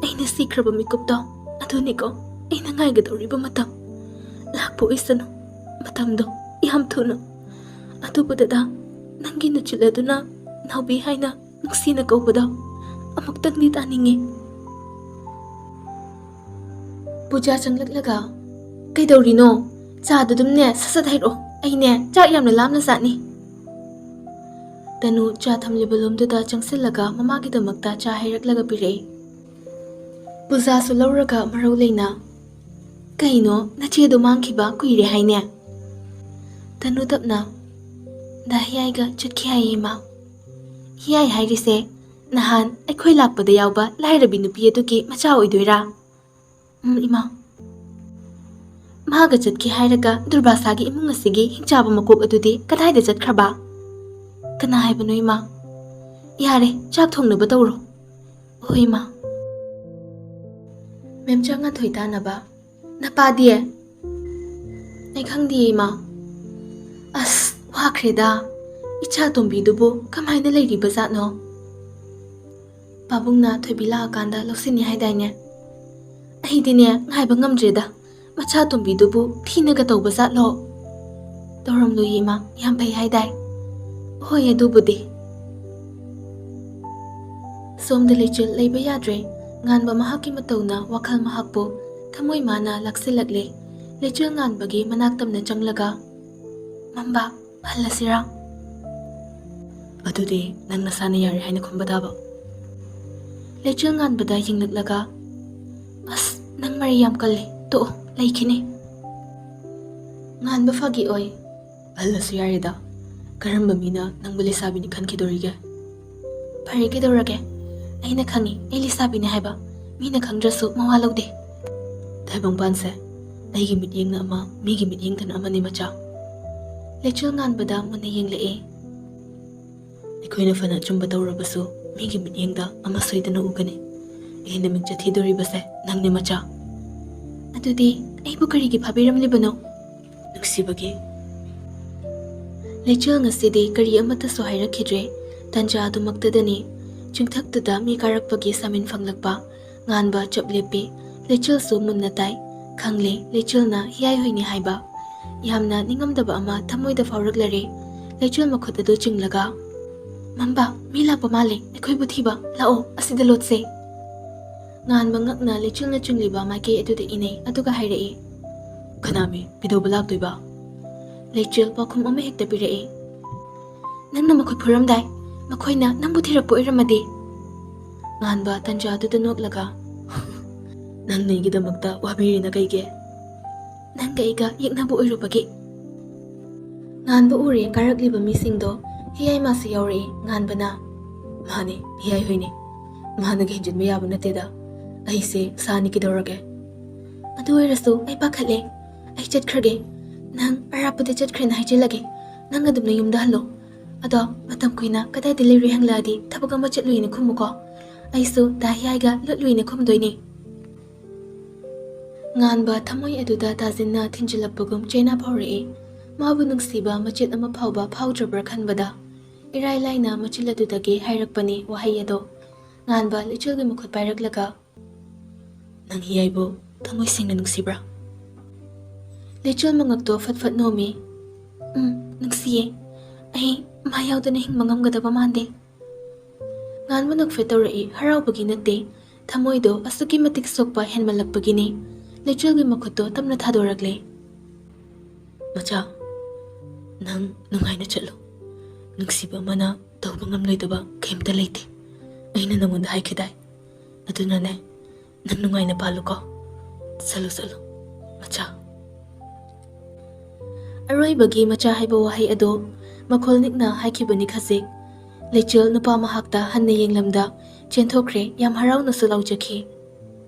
"ꯑꯩꯅ ꯁꯤꯈ꯭ꯔꯕ ꯃꯤꯀꯨꯞꯇꯣ ꯑꯗꯨꯅꯤꯀꯣ ꯑꯩꯅ ꯉꯥꯏꯒꯗꯧꯔꯤꯕ ꯃꯇꯝ꯫ ꯂꯥꯛꯄ ꯑꯣꯏꯁꯅꯨ, ꯃꯇꯝꯗꯣ ꯌꯥꯝ ꯊꯨꯅ꯫ ꯑꯗꯨꯕꯨ ꯗꯗꯥ, ꯅꯪꯒꯤ ꯅꯨꯆꯤꯜ ꯑꯗꯨꯅ ꯅꯥꯎꯕꯤ ꯍꯥꯏꯅ ꯅꯨꯡꯁꯤꯅ ꯀꯧꯕꯗꯣ ꯑꯃꯨꯛꯇꯪꯗꯤ ꯇꯥꯅꯤꯡꯉꯤ꯫" ꯄꯨꯖꯥ ꯆꯪꯂꯛꯂꯒ, "ꯀꯩꯗꯧꯔꯤꯅꯣ? ꯆꯥꯗꯨ ꯑꯗꯨꯝꯅꯦ ꯁꯠ ꯁꯠ ꯍꯩꯔꯛꯑꯣ, ꯑꯩꯅꯦ ꯆꯥꯛ ꯌꯥꯝꯅ ꯂꯥꯝꯅ ꯆꯥꯅꯤ꯫" ꯇꯅꯨ ꯆꯥ ꯊꯝꯂꯤꯕ ꯂꯣꯝꯗꯨꯗ ꯆꯪꯁꯤꯜꯂꯒ ꯃꯃꯥꯒꯤꯗꯃꯛꯇ ꯆꯥ ꯍꯩꯔꯛꯂꯒ ꯄꯤꯔꯛꯏ꯫ ꯄꯨꯖꯥꯁꯨ ꯂꯧꯔꯒ ꯃꯔꯧ ꯂꯩꯅ, "ꯀꯩꯅꯣ, ꯅꯆꯦꯗꯣ ꯃꯥꯡꯈꯤꯕ ꯀꯨꯏꯔꯦ ꯍꯥꯏꯅꯦ?" ꯇꯅꯨ ꯇꯞꯅ, "ꯗꯥ ꯍꯤꯌꯥꯏꯒ ꯆꯠꯈꯤ ꯍꯥꯏꯌꯦ, ꯏꯃꯥ꯫ ꯍꯤꯌꯥꯏ ꯍꯥꯏꯔꯤꯁꯦ ꯅꯍꯥꯟ ꯑꯩꯈꯣꯏ ꯂꯥꯛꯄꯗ ꯌꯥꯎꯕ ꯂꯥꯏꯔꯕꯤ ꯅꯨꯄꯤ ꯑꯗꯨꯒꯤ ꯃꯆꯥ ꯑꯣꯏꯗꯣꯏꯔꯥ?" "ꯎꯝ, ꯏꯃꯥ꯫" "ꯃꯥꯒ ꯆꯠꯈꯤ ꯍꯥꯏꯔꯒ ꯗꯨꯔꯕꯥꯁꯥꯒꯤ ꯏꯃꯨꯡ ꯑꯁꯤꯒꯤ ꯍꯤꯡꯆꯥꯕ ꯃꯀꯣꯛ ꯑꯗꯨꯗꯤ ꯀꯗꯥꯏꯗ ꯆꯠꯈ꯭ꯔꯕ?" "ꯀꯅꯥ ꯍꯥꯏꯕꯅꯣ, ꯏꯃꯥ?" "ꯌꯥꯔꯦ, ꯆꯥꯛ ꯊꯣꯡꯅꯕ ꯇꯧꯔꯣ꯫" "ꯍꯣꯏ, ꯏꯃꯥ꯫" "ꯃꯦꯝꯆꯥ ꯉꯥꯟꯊꯣꯏ ꯇꯥꯅꯕ꯫ ꯅꯄꯥꯗꯤ?" "ꯑꯩ ꯈꯪꯗꯤꯌꯦ, ꯏꯃꯥ꯫" "ꯑꯁ, ꯋꯥꯈ꯭ꯔꯦꯗ꯫ ꯏꯆꯥ ꯇꯣꯝꯕꯤꯗꯨꯕꯨ ꯀꯃꯥꯏꯅ ꯂꯩꯔꯤꯕ ꯖꯥꯠꯅꯣ? ꯄꯥꯕꯨꯡꯅ ꯊꯣꯏꯕꯤ ꯂꯥꯛꯑꯀꯥꯟꯗ ꯂꯧꯁꯤꯟꯅꯤ ꯍꯥꯏꯗꯥꯏꯅꯦ? ꯑꯩꯗꯤꯅꯦ, ꯉꯥꯏꯕ ꯉꯝꯗ꯭ꯔꯦꯗ꯫ ꯃꯆꯥ ꯇꯣꯝꯕꯤꯗꯨꯕꯨ ꯊꯤꯅꯒ ꯇꯧꯕ ꯖꯥꯠꯂꯣ?" "ꯇꯧꯔꯝꯂꯣꯏꯌꯦ, ꯏꯃꯥ꯫ ꯌꯥꯝ ꯐꯩ ꯍꯥꯏꯗꯥꯏ?" "ꯍꯣꯏ, ꯑꯗꯨꯕꯨꯗꯤ꯫" ꯁꯣꯝꯗ ꯂꯩꯆꯤꯜ ꯂꯩꯕ ꯌꯥꯗ꯭ꯔꯦ꯫ ꯉꯥꯟꯕ ꯃꯍꯥꯛꯀꯤ ꯃꯇꯧꯅ ꯋꯥꯈꯜ ꯃꯍꯥꯛꯄꯨ ꯊꯃꯣꯏ ꯃꯥꯅ ꯂꯥꯛꯁꯤꯜꯂꯛꯂꯦ꯫ ꯂꯩꯆꯤꯜ ꯉꯥꯟꯕꯒꯤ ꯃꯅꯥꯛ ꯇꯝꯅ ꯆꯪꯂꯒ, "ꯃꯝꯕ, ꯍꯜꯂꯁꯤꯔꯥ?" "ꯑꯗꯨꯗꯤ ꯅꯪ ꯅꯁꯥꯅ ꯌꯥꯔꯦ ꯍꯥꯏꯅ ꯈꯨꯝꯕ ꯇꯥꯕ꯫" ꯂꯩꯆꯤꯜ ꯉꯥꯟꯕꯗ ꯌꯦꯡꯂꯛꯂꯒ, "ꯑꯁ, ꯅꯪ ꯃꯔꯩ ꯌꯥꯝ ꯀꯜꯂꯦ꯫ ꯇꯣꯛꯑꯣ, ꯂꯩꯈꯤꯅꯤ꯫" ꯉꯥꯟꯕ ꯐꯥꯒꯤ ꯑꯣꯏ꯫ "ꯍꯜꯂꯁꯨ ꯌꯥꯔꯦꯗ꯫ ꯀꯔꯝꯕ ꯃꯤꯅ ꯅꯪꯕꯨ ꯂꯩꯁꯥꯕꯤꯅꯤ ꯈꯟꯈꯤꯗꯣꯔꯤꯒꯦ?" "ꯐꯔꯦ, ꯀꯩꯗꯧꯔꯒꯦ? ꯑꯩꯅ ꯈꯪꯉꯤ, ꯑꯩ ꯂꯩꯁꯥꯕꯤꯅꯤ ꯍꯥꯏꯕ꯫ ꯃꯤꯅ ꯈꯪꯗ꯭ꯔꯁꯨ ꯃꯋꯥ ꯂꯧꯗꯦ꯫" "ꯇꯥꯏꯕꯪꯄꯥꯟꯁꯦ, ꯑꯩꯒꯤ ꯃꯤꯠꯌꯦꯡꯅ ꯑꯃ, ꯃꯤꯒꯤ ꯃꯤꯠꯌꯦꯡꯗꯅ ꯑꯃꯅꯤ, ꯃꯆꯥ꯫" ꯂꯩꯆꯤꯜ ꯉꯥꯟꯕꯗ ꯃꯨꯟꯅ ꯌꯦꯡꯂꯛꯑꯦ꯫ "ꯑꯩꯈꯣꯏꯅ ꯐꯅ ꯑꯆꯨꯝꯕ ꯇꯧꯔꯕꯁꯨ, ꯃꯤꯒꯤ ꯃꯤꯠꯌꯦꯡꯗ ꯑꯃ ꯁꯣꯏꯗꯅ ꯎꯒꯅꯤ꯫ ꯑꯩꯅ ꯃꯤꯡꯆꯠ ꯊꯤꯗꯣꯔꯤꯕꯁꯦ ꯅꯪꯅꯤ, ꯃꯆꯥ꯫" "ꯑꯗꯨꯗꯤ ꯑꯩꯕꯨ ꯀꯔꯤꯒꯤ ꯐꯥꯕꯤꯔꯝꯂꯤꯕꯅꯣ?" "ꯅꯨꯡꯁꯤꯕꯒꯤ꯫" ꯂꯩꯆꯤꯜ ꯉꯁꯤꯗꯤ ꯀꯔꯤ ꯑꯃꯠꯇꯁꯨ ꯍꯥꯏꯔꯛꯈꯤꯗ꯭ꯔꯦ꯫ ꯇꯟꯖꯥ ꯑꯗꯨꯃꯛꯇꯗꯅꯤ ꯆꯤꯡꯊꯛꯇꯨꯗ ꯃꯤ ꯀꯥꯔꯛꯄꯒꯤ ꯁꯥꯃꯤꯟ ꯐꯪꯂꯛꯄ꯫ ꯉꯥꯟꯕ ꯆꯞ ꯂꯦꯞꯄꯤ꯫ ꯂꯩꯆꯤꯜꯁꯨ ꯃꯨꯟꯅ ꯇꯥꯏ꯫ ꯈꯪꯂꯦ, ꯂꯩꯆꯤꯜꯅ ꯍꯤꯌꯥꯏ ꯍꯣꯏꯅꯤ ꯍꯥꯏꯕ꯫ ꯌꯥꯝꯅ ꯅꯤꯡꯉꯝꯗꯕ ꯑꯃ ꯊꯃꯣꯏꯗ ꯐꯥꯎꯔꯛꯂꯔꯦ꯫ ꯂꯩꯆꯤꯜ ꯃꯈꯨꯠ ꯑꯗꯨ ꯆꯤꯡꯂꯒ, "ꯃꯝꯕ, ꯃꯤ ꯂꯥꯛꯄ ꯃꯥꯜꯂꯦ, ꯑꯩꯈꯣꯏꯕꯨ ꯊꯤꯕ꯫ ꯂꯥꯛꯑꯣ, ꯑꯁꯤꯗ ꯂꯣꯠꯁꯦ꯫" ꯉꯥꯟꯕ ꯉꯛꯅ ꯂꯩꯆꯤꯜꯅ ꯆꯤꯡꯂꯤꯕ ꯃꯥꯏꯀꯩ ꯑꯗꯨꯗ ꯏꯅꯩ, ꯑꯗꯨꯒ ꯍꯥꯏꯔꯛꯏ, "ꯀꯅꯥꯃꯤ? ꯀꯩꯗꯧꯕ ꯂꯥꯛꯇꯣꯏꯕ?" ꯂꯩꯆꯤꯜ ꯄꯥꯎꯈꯨꯝ ꯑꯃ ꯍꯦꯛꯇ ꯄꯤꯔꯛꯏ, "ꯅꯪꯅ ꯃꯈꯨꯠ ꯐꯨꯔꯝꯗꯥꯏ, ꯃꯈꯣꯏꯅ ꯅꯪꯕꯨ ꯊꯤꯔꯛꯄ ꯑꯣꯏꯔꯝꯃꯗꯤ?" ꯉꯥꯟꯕ ꯇꯟꯖꯥꯗꯨꯗ ꯅꯣꯛꯂꯒ, ꯅꯪꯅ ꯑꯩꯒꯤꯗꯃꯛꯇ ꯋꯥꯕꯤꯔꯤꯅ ꯀꯩꯒꯤ? ꯅꯪꯒ ꯑꯩꯒ ꯌꯦꯛꯅꯕ ꯑꯣꯏꯔꯨꯕꯒꯤ꯫ ꯉꯥꯟꯕ ꯎꯔꯦ ꯀꯥꯔꯛꯂꯤꯕ ꯃꯤꯁꯤꯡꯗꯣ꯫ ꯍꯤꯌꯥꯏ ꯃꯥꯁꯨ ꯌꯥꯎꯔꯛꯏ꯫ ꯉꯥꯟꯕꯅ, "ꯃꯥꯅꯦ, ꯍꯤꯌꯥꯏ ꯍꯣꯏꯅꯦ꯫ ꯃꯥꯅꯒ ꯍꯦꯟꯖꯤꯟꯕ ꯌꯥꯕ ꯅꯠꯇꯦꯗ꯫ ꯑꯩꯁꯦ ꯁꯥꯅꯤ, ꯀꯩꯗꯧꯔꯒꯦ? ꯑꯗꯨ ꯑꯣꯏꯔꯁꯨ ꯑꯩ ꯄꯥꯈꯠꯂꯦ꯫ ꯑꯩ ꯆꯠꯈ꯭ꯔꯒꯦ꯫ ꯅꯪ ꯑꯔꯥꯞꯄꯗ ꯆꯠꯈ꯭ꯔꯦꯅ ꯍꯥꯏꯖꯤꯜꯂꯒꯦ꯫ ꯅꯪ ꯑꯗꯨꯝ ꯅꯌꯨꯝꯗ ꯍꯜꯂꯣ꯫ ꯑꯗꯣ ꯃꯇꯝ ꯀꯨꯏꯅ ꯀꯗꯥꯏꯗ ꯂꯩꯔꯨꯏ ꯍꯪꯂꯛꯑꯗꯤ ꯊꯕꯛ ꯑꯃ ꯆꯠꯂꯨꯏꯅ ꯈꯨꯝꯃꯨꯀꯣ꯫ ꯑꯩꯁꯨ ꯗꯥ ꯍꯤꯌꯥꯏꯒ ꯂꯣꯠꯂꯨꯏꯅ ꯈꯨꯝꯗꯣꯏꯅꯦ꯫" ꯉꯥꯟꯕ ꯊꯃꯣꯏ ꯑꯗꯨꯗ ꯇꯥꯖꯤꯟꯅ ꯊꯤꯟꯖꯤꯜꯂꯛꯄꯒꯨꯝ ꯆꯩꯅꯥ ꯐꯥꯎꯔꯛꯏ꯫ ꯃꯥꯕꯨ ꯅꯨꯡꯁꯤꯕ ꯃꯆꯦꯠ ꯑꯃ ꯐꯥꯎꯕ ꯐꯥꯎꯗ꯭ꯔꯕ꯭ꯔꯥ ꯈꯟꯕꯗ ꯏꯔꯥꯏ ꯂꯥꯏꯅ ꯃꯆꯤꯜ ꯑꯗꯨꯗꯒꯤ ꯍꯥꯏꯔꯛꯄꯅꯤ ꯋꯥꯍꯩ ꯑꯗꯣ꯫ ꯉꯥꯟꯕ ꯂꯩꯆꯤꯜꯒꯤ ꯃꯈꯨꯠ ꯄꯥꯏꯔꯛꯂꯒ, "ꯅꯪ ꯍꯤꯌꯥꯏꯕꯨ ꯊꯃꯣꯏ ꯁꯦꯡꯅ ꯅꯨꯡꯁꯤꯕ꯭ꯔꯥ?" ꯂꯩꯆꯤꯜ ꯃꯉꯛꯇꯣ ꯐꯠ ꯐꯠ ꯅꯣꯝꯃꯤ꯫ "ꯎꯝ, ꯅꯨꯡꯁꯤꯌꯦ꯫ ꯑꯩ ꯃꯥ ꯌꯥꯎꯗꯅ ꯍꯤꯡꯕ ꯉꯝꯒꯗꯕ ꯃꯥꯟꯗꯦ꯫" ꯉꯥꯟꯕ ꯅꯣꯛꯐꯦꯠ ꯇꯧꯔꯛꯏ, ꯍꯔꯥꯎꯕꯒꯤ ꯅꯠꯇꯦ, ꯊꯃꯣꯏꯗꯣ ꯑꯁꯨꯛꯀꯤ ꯃꯇꯤꯛ ꯁꯣꯛꯄ ꯍꯦꯟꯃꯜꯂꯛꯄꯒꯤꯅꯤ꯫ ꯂꯩꯆꯤꯜꯒꯤ ꯃꯈꯨꯠꯇꯣ ꯇꯞꯅ ꯊꯥꯗꯣꯔꯛꯂꯦ꯫ "ꯃꯆꯥ, ꯅꯪ ꯅꯨꯡꯉꯥꯏꯅ ꯆꯠꯂꯨ꯫ ꯅꯨꯡꯁꯤꯕ ꯑꯃꯅ ꯇꯧꯕ ꯉꯝꯂꯣꯏꯗꯕ ꯀꯩꯝꯇ ꯂꯩꯇꯦ꯫ ꯑꯩꯅ ꯅꯉꯣꯟꯗ ꯍꯥꯏꯈꯤꯗꯥꯏ? ꯑꯗꯨꯅꯅꯦ, ꯅꯪ ꯅꯨꯡꯉꯥꯏꯅ ꯄꯥꯜꯂꯨꯀꯣ꯫ ꯆꯠꯂꯨ, ꯆꯠꯂꯨ, ꯃꯆꯥ꯫" ꯑꯔꯣꯏꯕꯒꯤ "ꯃꯆꯥ" ꯍꯥꯏꯕ ꯋꯥꯍꯩ ꯑꯗꯣ ꯃꯈꯣꯜ ꯅꯤꯛꯅ ꯍꯥꯏꯈꯤꯕꯅꯤ ꯈꯖꯤꯛ꯫ ꯂꯩꯆꯤꯜ ꯅꯨꯄꯥ ꯃꯍꯥꯛꯇ ꯍꯟꯅ ꯌꯦꯡꯂꯝꯗ ꯆꯦꯟꯊꯣꯛꯈ꯭ꯔꯦ, ꯌꯥꯝ ꯍꯔꯥꯎꯅꯁꯨ ꯂꯥꯎꯖꯈꯤ꯫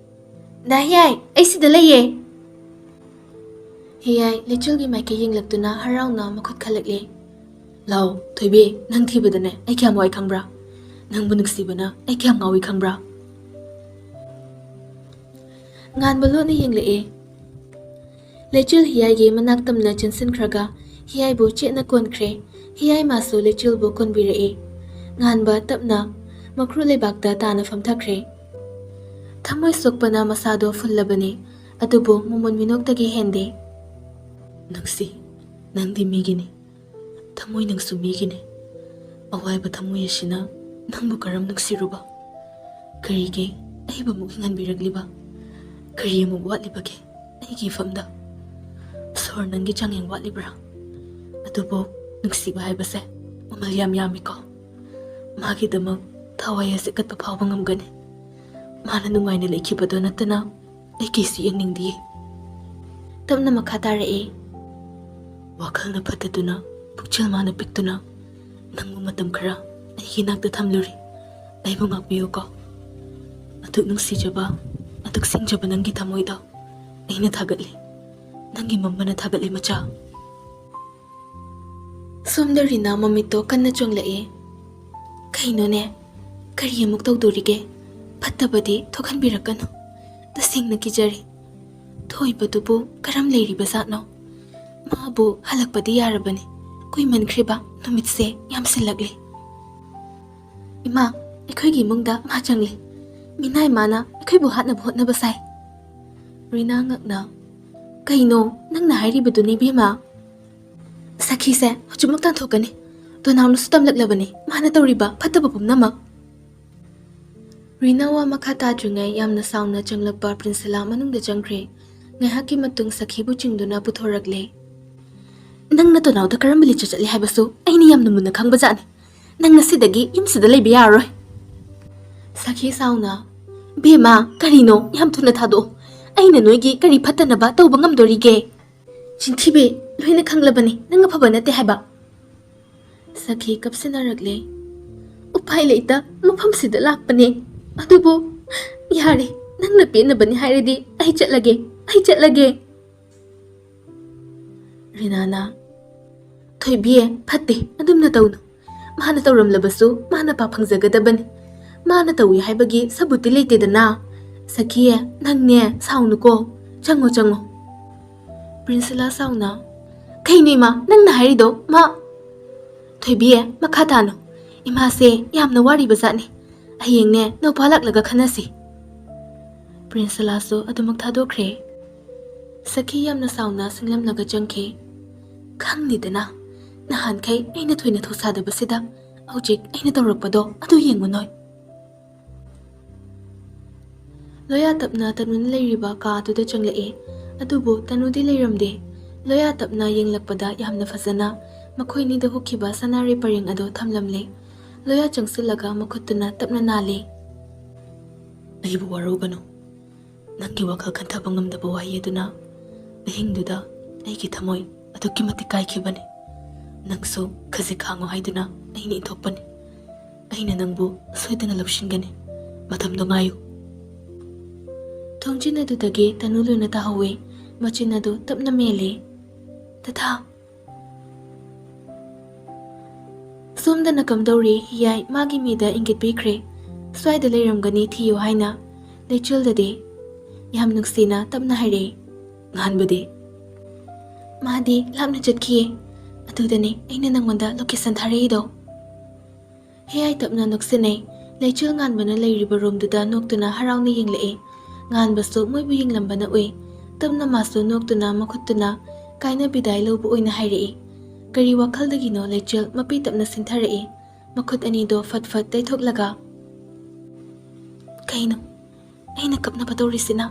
"ꯗꯥ ꯍꯤꯌꯥꯏ, ꯑꯩ ꯁꯤꯗ ꯂꯩꯌꯦ!" ꯍꯤꯌꯥꯏ ꯂꯩꯆꯤꯜꯒꯤ ꯃꯥꯏꯀꯩ ꯌꯦꯡꯂꯛꯇꯨꯅ ꯍꯔꯥꯎꯅ ꯃꯈꯨꯠ ꯈꯜꯂꯛꯂꯦ꯫ "ꯂꯥꯎ, ꯊꯣꯏꯕꯤ, ꯅꯪ ꯊꯤꯕꯗꯅꯦ ꯑꯩ ꯀꯌꯥꯝ ꯋꯥꯏ ꯈꯪꯕ꯭ꯔꯥ? ꯅꯪꯕꯨ ꯅꯨꯡꯁꯤꯕꯅ ꯑꯩ ꯀꯌꯥꯝ ꯉꯥꯎꯏ ꯈꯪꯕ꯭ꯔꯥ?" ꯉꯥꯟꯕ ꯂꯣꯟꯅ ꯌꯦꯡꯂꯛꯑꯦ꯫ ꯂꯩꯆꯤꯜ ꯍꯤꯌꯥꯏꯒꯤ ꯃꯅꯥꯛ ꯇꯝꯅ ꯆꯦꯟꯁꯤꯟꯈ꯭ꯔꯒ ꯍꯤꯌꯥꯏꯕꯨ ꯆꯦꯠꯅ ꯀꯣꯟꯈ꯭ꯔꯦ꯫ ꯍꯤꯌꯥꯏ ꯃꯥꯁꯨ ꯂꯩꯆꯤꯜꯕꯨ ꯀꯣꯟꯕꯤꯔꯛꯏ꯫ ꯉꯥꯟꯕ ꯇꯞꯅ ꯃꯈ꯭ꯔꯨ ꯂꯩꯕꯥꯛꯇ ꯇꯥꯅ ꯐꯝꯊꯈ꯭ꯔꯦ꯫ ꯊꯃꯣꯏ ꯁꯣꯛꯄꯅ ꯃꯁꯥꯗꯣ ꯐꯨꯜꯂꯕꯅꯤ, ꯑꯗꯨꯕꯨ ꯃꯃꯣꯟ ꯃꯤꯅꯣꯛꯇꯒꯤ ꯍꯦꯟꯗꯦ꯫ "ꯅꯨꯡꯁꯤ, ꯅꯪꯗꯤ ꯃꯤꯒꯤꯅꯤ꯫ ꯊꯃꯣꯏ ꯅꯪꯁꯨ ꯃꯤꯒꯤꯅꯤ꯫ ꯑꯋꯥꯏꯕ ꯊꯃꯣꯏ ꯑꯁꯤꯅ ꯅꯪꯕꯨ ꯀꯔꯝ ꯅꯨꯡꯁꯤꯔꯨꯕ? ꯀꯔꯤꯒꯤ ꯑꯩꯕꯨ ꯑꯃꯨꯛ ꯍꯤꯡꯍꯟꯕꯤꯔꯛꯂꯤꯕ? ꯀꯔꯤ ꯑꯃꯨꯛ ꯋꯥꯠꯂꯤꯕꯒꯦ ꯑꯩꯒꯤ ꯏꯐꯝꯗ? ꯁꯣꯔ ꯅꯪꯒꯤ ꯆꯥꯡꯌꯦꯡ ꯋꯥꯠꯂꯤꯕ꯭ꯔꯥ? ꯑꯗꯨꯕꯨ ꯅꯨꯡꯁꯤꯕ ꯍꯥꯏꯕꯁꯦ ꯃꯃꯜ ꯌꯥꯝ ꯌꯥꯝꯃꯤꯀꯣ꯫ ꯃꯥꯒꯤꯗꯃꯛ ꯊꯋꯥꯏ ꯑꯁꯤ ꯀꯠꯄ ꯐꯥꯎꯕ ꯉꯝꯒꯅꯤ꯫ ꯃꯥꯅ ꯅꯨꯡꯉꯥꯏꯅ ꯂꯩꯈꯤꯕꯗꯣ ꯅꯠꯇꯅ ꯑꯩ ꯀꯩꯁꯨ ꯌꯦꯡꯅꯤꯡꯗꯤꯌꯦ꯫ ꯇꯞꯅ ꯃꯈꯥ ꯇꯥꯔꯛꯏ꯫ ꯋꯥꯈꯜꯅ ꯐꯠꯇꯗꯨꯅ, ꯄꯨꯛꯆꯦꯜ ꯃꯥꯅ ꯄꯤꯛꯇꯨꯅ, ꯅꯪꯕꯨ ꯃꯇꯝ ꯈꯔ ꯑꯩꯒꯤ ꯏꯅꯥꯛꯇ ꯊꯝꯂꯨꯔꯦ꯫ ꯑꯩꯕꯨ ꯉꯥꯛꯄꯤꯌꯨꯀꯣ꯫ ꯑꯗꯨꯛ ꯅꯨꯡꯁꯤꯖꯕ, ꯑꯗꯨꯛ ꯁꯤꯡꯖꯕ ꯅꯪꯒꯤ ꯊꯃꯣꯏꯗꯣ ꯑꯩꯅ ꯊꯥꯒꯠꯂꯤ꯫ ꯅꯪꯒꯤ ꯃꯝꯕꯅ ꯊꯥꯒꯠꯂꯤ, ꯃꯆꯥ꯫ ꯁꯣꯝꯗ ꯔꯤꯅꯥ ꯃꯃꯤꯠꯇꯣ ꯀꯟꯅ ꯆꯣꯡꯂꯛꯑꯦ꯫ ꯀꯩꯅꯣꯅꯦ? ꯀꯔꯤ ꯑꯃꯨꯛ ꯇꯧꯗꯣꯔꯤꯒꯦ? ꯐꯠꯇꯕꯗꯤ ꯊꯣꯛꯍꯟꯕꯤꯔꯛꯀꯅꯨ꯫ ꯇꯁꯦꯡꯅ ꯀꯤꯖꯔꯦ꯫ ꯊꯣꯏꯕꯗꯨꯕꯨ ꯀꯔꯝ ꯂꯩꯔꯤꯕꯖꯥꯠꯅꯣ? ꯃꯥꯕꯨ ꯍꯜꯂꯛꯄꯗꯤ ꯌꯥꯔꯕꯅꯤ꯫ ꯀꯨꯏꯃꯟꯈ꯭ꯔꯦꯕ, ꯅꯨꯃꯤꯠꯁꯦ ꯌꯥꯝꯁꯤꯜꯂꯛꯂꯦ꯫ ꯏꯃꯥ, ꯑꯩꯈꯣꯏꯒꯤ ꯏꯃꯨꯡꯗ ꯃꯥ ꯆꯪꯂꯦ꯫ ꯃꯤꯅꯥꯏ ꯃꯥꯅ ꯑꯩꯈꯣꯏꯕꯨ ꯍꯥꯠꯅꯕ ꯍꯣꯠꯅꯕ ꯁꯥꯏ꯫ ꯔꯤꯅꯥ ꯉꯛꯅ, ꯀꯩꯅꯣ ꯅꯪꯅ ꯍꯥꯏꯔꯤꯕꯗꯨꯅꯤ, ꯏꯕꯦꯝꯃ? ꯁꯈꯤꯁꯦ ꯍꯧꯖꯤꯛꯃꯛ ꯇꯥꯟꯊꯣꯛꯀꯅꯤ꯫ ꯗꯣꯅꯥꯜꯅꯁꯨ ꯇꯝꯂꯛꯂꯕꯅꯤ ꯃꯥꯅ ꯇꯧꯔꯤꯕ ꯐꯠꯇꯕ ꯄꯨꯝꯅꯃꯛ꯫ ꯔꯤꯅꯥ ꯋꯥ ꯃꯈꯥ ꯇꯥꯗ꯭ꯔꯤꯉꯩ ꯌꯥꯝꯅ ꯁꯥꯎꯅ ꯆꯪꯂꯛꯄ ꯄ꯭ꯔꯤꯟꯁꯤꯂꯥ ꯃꯅꯨꯡꯗ ꯆꯪꯈ꯭ꯔꯦ꯫ ꯉꯥꯏꯍꯥꯛꯀꯤ ꯃꯇꯨꯡ ꯁꯈꯤꯕꯨ ꯆꯤꯡꯗꯨꯅ ꯄꯨꯊꯣꯔꯛꯂꯦ꯫ ꯅꯪꯅ ꯗꯣꯅꯥꯜꯗ ꯀꯔꯝꯕ ꯂꯤꯆꯠ ꯆꯠꯂꯤ ꯍꯥꯏꯕꯁꯨ ꯑꯩꯅ ꯌꯥꯝꯅ ꯃꯨꯟꯅ ꯈꯪꯕꯖꯥꯠꯅꯤ꯫ ꯅꯪ ꯉꯁꯤꯗꯒꯤ ꯌꯨꯝꯁꯤꯗ ꯂꯩꯕ ꯌꯥꯔꯔꯣꯏ꯫ ꯁꯈꯤ ꯁꯥꯎꯅ, ꯕꯦꯝꯃ, ꯀꯔꯤꯅꯣ? ꯌꯥꯝ ꯊꯨꯅ ꯊꯥꯗꯣꯛꯑꯣ꯫ ꯑꯩꯅ ꯅꯣꯏꯒꯤ ꯀꯔꯤ ꯐꯠꯇꯅꯕ ꯇꯧꯕ ꯉꯝꯗꯣꯔꯤꯒꯦ? ꯆꯤꯟꯊꯤꯕꯤ, ꯂꯣꯏꯅ ꯈꯪꯂꯕꯅꯤ ꯅꯪ ꯑꯐꯕ ꯅꯠꯇꯦ ꯍꯥꯏꯕ꯫ ꯁꯈꯤ ꯀꯞꯁꯤꯟꯅꯔꯛꯂꯦ꯫ ꯎꯄꯥꯏ ꯂꯩꯇ ꯃꯐꯝꯁꯤꯗ ꯂꯥꯛꯄꯅꯦ꯫ ꯑꯗꯨꯕꯨ ꯌꯥꯔꯦ, ꯅꯪꯅ ꯄꯦꯟꯅꯕꯅꯤ ꯍꯥꯏꯔꯗꯤ ꯑꯩ ꯆꯠꯂꯒꯦ, ꯑꯩ ꯆꯠꯂꯒꯦ꯫ ꯔꯤꯅꯥꯅ, ꯊꯣꯏꯕꯤ, ꯐꯠꯇꯦ, ꯑꯗꯨꯝꯅ ꯇꯧꯅꯨ꯫ ꯃꯥꯅ ꯇꯧꯔꯝꯂꯕꯁꯨ ꯃꯥꯅ ꯄꯥ ꯐꯪꯖꯒꯗꯕꯅꯤ꯫ ꯃꯥꯅ ꯇꯧꯏ ꯍꯥꯏꯕꯒꯤ ꯁꯕꯨꯠꯇꯤ ꯂꯩꯇꯦꯗꯅ꯫ ꯁꯈꯤ, ꯅꯪꯅꯦ, ꯁꯥꯎꯅꯨꯀꯣ꯫ ꯆꯪꯉꯣ, ꯆꯪꯉꯣ꯫ ꯄ꯭ꯔꯤꯟꯁꯤꯂꯥ ꯁꯥꯎꯅ, ꯀꯩꯅꯣ ꯏꯃꯥ, ꯅꯪꯅ ꯍꯥꯏꯔꯤꯗꯣ? ꯃꯥ, ꯊꯣꯏꯕꯤ, ꯃꯈꯥ ꯇꯥꯅꯨ꯫ ꯏꯃꯥꯁꯦ ꯌꯥꯝꯅ ꯋꯥꯔꯤꯕ ꯖꯥꯠꯅꯤ꯫ ꯍꯌꯦꯡꯅꯦ ꯅꯧꯄꯥ ꯂꯥꯛꯂꯒ ꯈꯟꯅꯁꯤ꯫ ꯄ꯭ꯔꯤꯟꯁꯤꯂꯥꯁꯨ ꯑꯗꯨꯃꯛ ꯊꯥꯗꯣꯛꯈ꯭ꯔꯦ꯫ ꯁꯈꯤ ꯌꯥꯝꯅ ꯁꯥꯎꯅ ꯁꯤꯡꯂꯝꯂꯒ ꯆꯪꯈꯤ꯫ ꯈꯪꯅꯤꯗꯅ, ꯅꯍꯥꯟꯈꯩ ꯑꯩꯅ ꯊꯣꯏꯅ ꯊꯧꯁꯥꯗꯕꯁꯤꯗ ꯍꯧꯖꯤꯛ ꯑꯩꯅ ꯇꯧꯔꯛꯄꯗꯣ ꯑꯗꯨ ꯌꯦꯡꯉꯨ ꯅꯣꯏ꯫ ꯂꯣꯌꯥ ꯇꯞꯅ ꯇꯅꯨꯅ ꯂꯩꯔꯤꯕ ꯀꯥ ꯑꯗꯨꯗ ꯆꯪꯂꯛꯏ꯫ ꯑꯗꯨꯕꯨ ꯇꯅꯨꯗꯤ ꯂꯩꯔꯝꯗꯦ꯫ ꯂꯣꯌꯥ ꯇꯞꯅ ꯌꯦꯡꯂꯛꯄꯗ ꯌꯥꯝꯅ ꯐꯖꯅ ꯃꯈꯣꯏꯅꯤꯗ ꯍꯨꯛꯈꯤꯕ ꯁꯅꯥꯔꯩ ꯄꯔꯦꯡ ꯑꯗꯨ ꯊꯝꯂꯝꯂꯦ꯫ ꯂꯣꯌꯥ ꯆꯪꯁꯤꯜꯂꯒ ꯃꯈꯨꯠꯇꯨꯅ ꯇꯞꯅ ꯅꯥꯜꯂꯦ꯫ ꯑꯩꯕꯨ ꯋꯥꯔꯧꯒꯅꯨ꯫ ꯅꯪꯒꯤ ꯋꯥꯈꯜ ꯈꯟꯊꯕ ꯉꯝꯗꯕ ꯋꯥꯍꯩ ꯑꯗꯨꯅ ꯑꯍꯤꯡꯗꯨꯗ ꯑꯩꯒꯤ ꯊꯃꯣꯏ ꯑꯗꯨꯛꯀꯤ ꯃꯇꯤꯛ ꯀꯥꯏꯈꯤꯕꯅꯤ꯫ ꯅꯪꯁꯨ ꯈꯖꯤꯛ ꯈꯥꯡꯉꯨ ꯍꯥꯏꯗꯨꯅ ꯑꯩꯅ ꯏꯟꯊꯣꯛꯄꯅꯤ꯫ ꯑꯩꯅ ꯅꯪꯕꯨ ꯁꯣꯏꯗꯅ ꯂꯧꯁꯤꯟꯒꯅꯤ꯫ ꯃꯇꯝꯗꯣ ꯉꯥꯏꯌꯨ꯫ ꯊꯣꯡꯖꯤꯟ ꯑꯗꯨꯗꯒꯤ ꯇꯅꯨ ꯂꯣꯏꯅ ꯇꯥꯍꯧꯋꯤ꯫ ꯃꯆꯤꯟ ꯑꯗꯨ ꯇꯞꯅ ꯃꯦꯜꯂꯤ꯫ "ꯗꯗꯥ!" ꯁꯣꯝꯗꯅ ꯀꯝꯗꯧꯔꯤ? ꯍꯤꯌꯥꯏ ꯃꯥꯒꯤ ꯃꯤꯗ ꯏꯪꯒꯤꯠ ꯄꯤꯈ꯭ꯔꯦ꯫ "ꯁ꯭ꯋꯥꯏꯗ ꯂꯩꯔꯝꯒꯅꯤ, ꯊꯤꯌꯨ" ꯍꯥꯏꯅ꯫ ꯂꯩꯆꯤꯜꯗꯗꯤ ꯌꯥꯝ ꯅꯨꯡꯁꯤꯅ ꯇꯞꯅ ꯍꯥꯏꯔꯛꯏ꯫ "ꯉꯥꯟꯕꯗꯤ?" "ꯃꯥꯗꯤ ꯂꯥꯞꯅ ꯆꯠꯈꯤꯌꯦ꯫ ꯑꯗꯨꯗꯅꯦ ꯑꯩꯅ ꯅꯪꯉꯣꯟꯗ location ꯊꯥꯔꯛꯏꯗꯣ꯫" ꯍꯤꯌꯥꯏ ꯇꯞꯅ ꯅꯣꯛꯁꯤꯟꯅꯩ꯫ ꯂꯩꯆꯤꯜ ꯉꯥꯟꯕꯅ ꯂꯩꯔꯤꯕ ꯔꯣꯝꯗꯨꯗ ꯅꯣꯛꯇꯨꯅ ꯍꯔꯥꯎꯅ ꯌꯦꯡꯂꯛꯏ꯫ ꯉꯥꯟꯕꯁꯨ ꯃꯣꯏꯕꯨ ꯌꯦꯡꯂꯝꯕꯅ ꯎꯏ꯫ ꯇꯞꯅ ꯃꯥꯁꯨ ꯅꯣꯛꯇꯨꯅ ꯃꯈꯨꯠꯇꯨꯅ ꯀꯥꯏꯅ ꯕꯤꯗꯥꯏ ꯂꯧꯕ ꯑꯣꯏꯅ ꯍꯥꯏꯔꯛꯏ꯫ ꯀꯔꯤ ꯋꯥꯈꯜꯗꯒꯤꯅꯣ ꯂꯩꯆꯤꯜ ꯃꯄꯤ ꯇꯞꯅ ꯁꯤꯟꯊꯔꯛꯏ꯫ ꯃꯈꯨꯠ ꯑꯅꯤꯗꯣ ꯐꯠ ꯐꯠ ꯇꯩꯊꯣꯛꯂꯒ, "ꯀꯩꯅꯣ ꯑꯩꯅ ꯀꯞꯅꯕ ꯇꯧꯔꯤꯁꯤꯅ?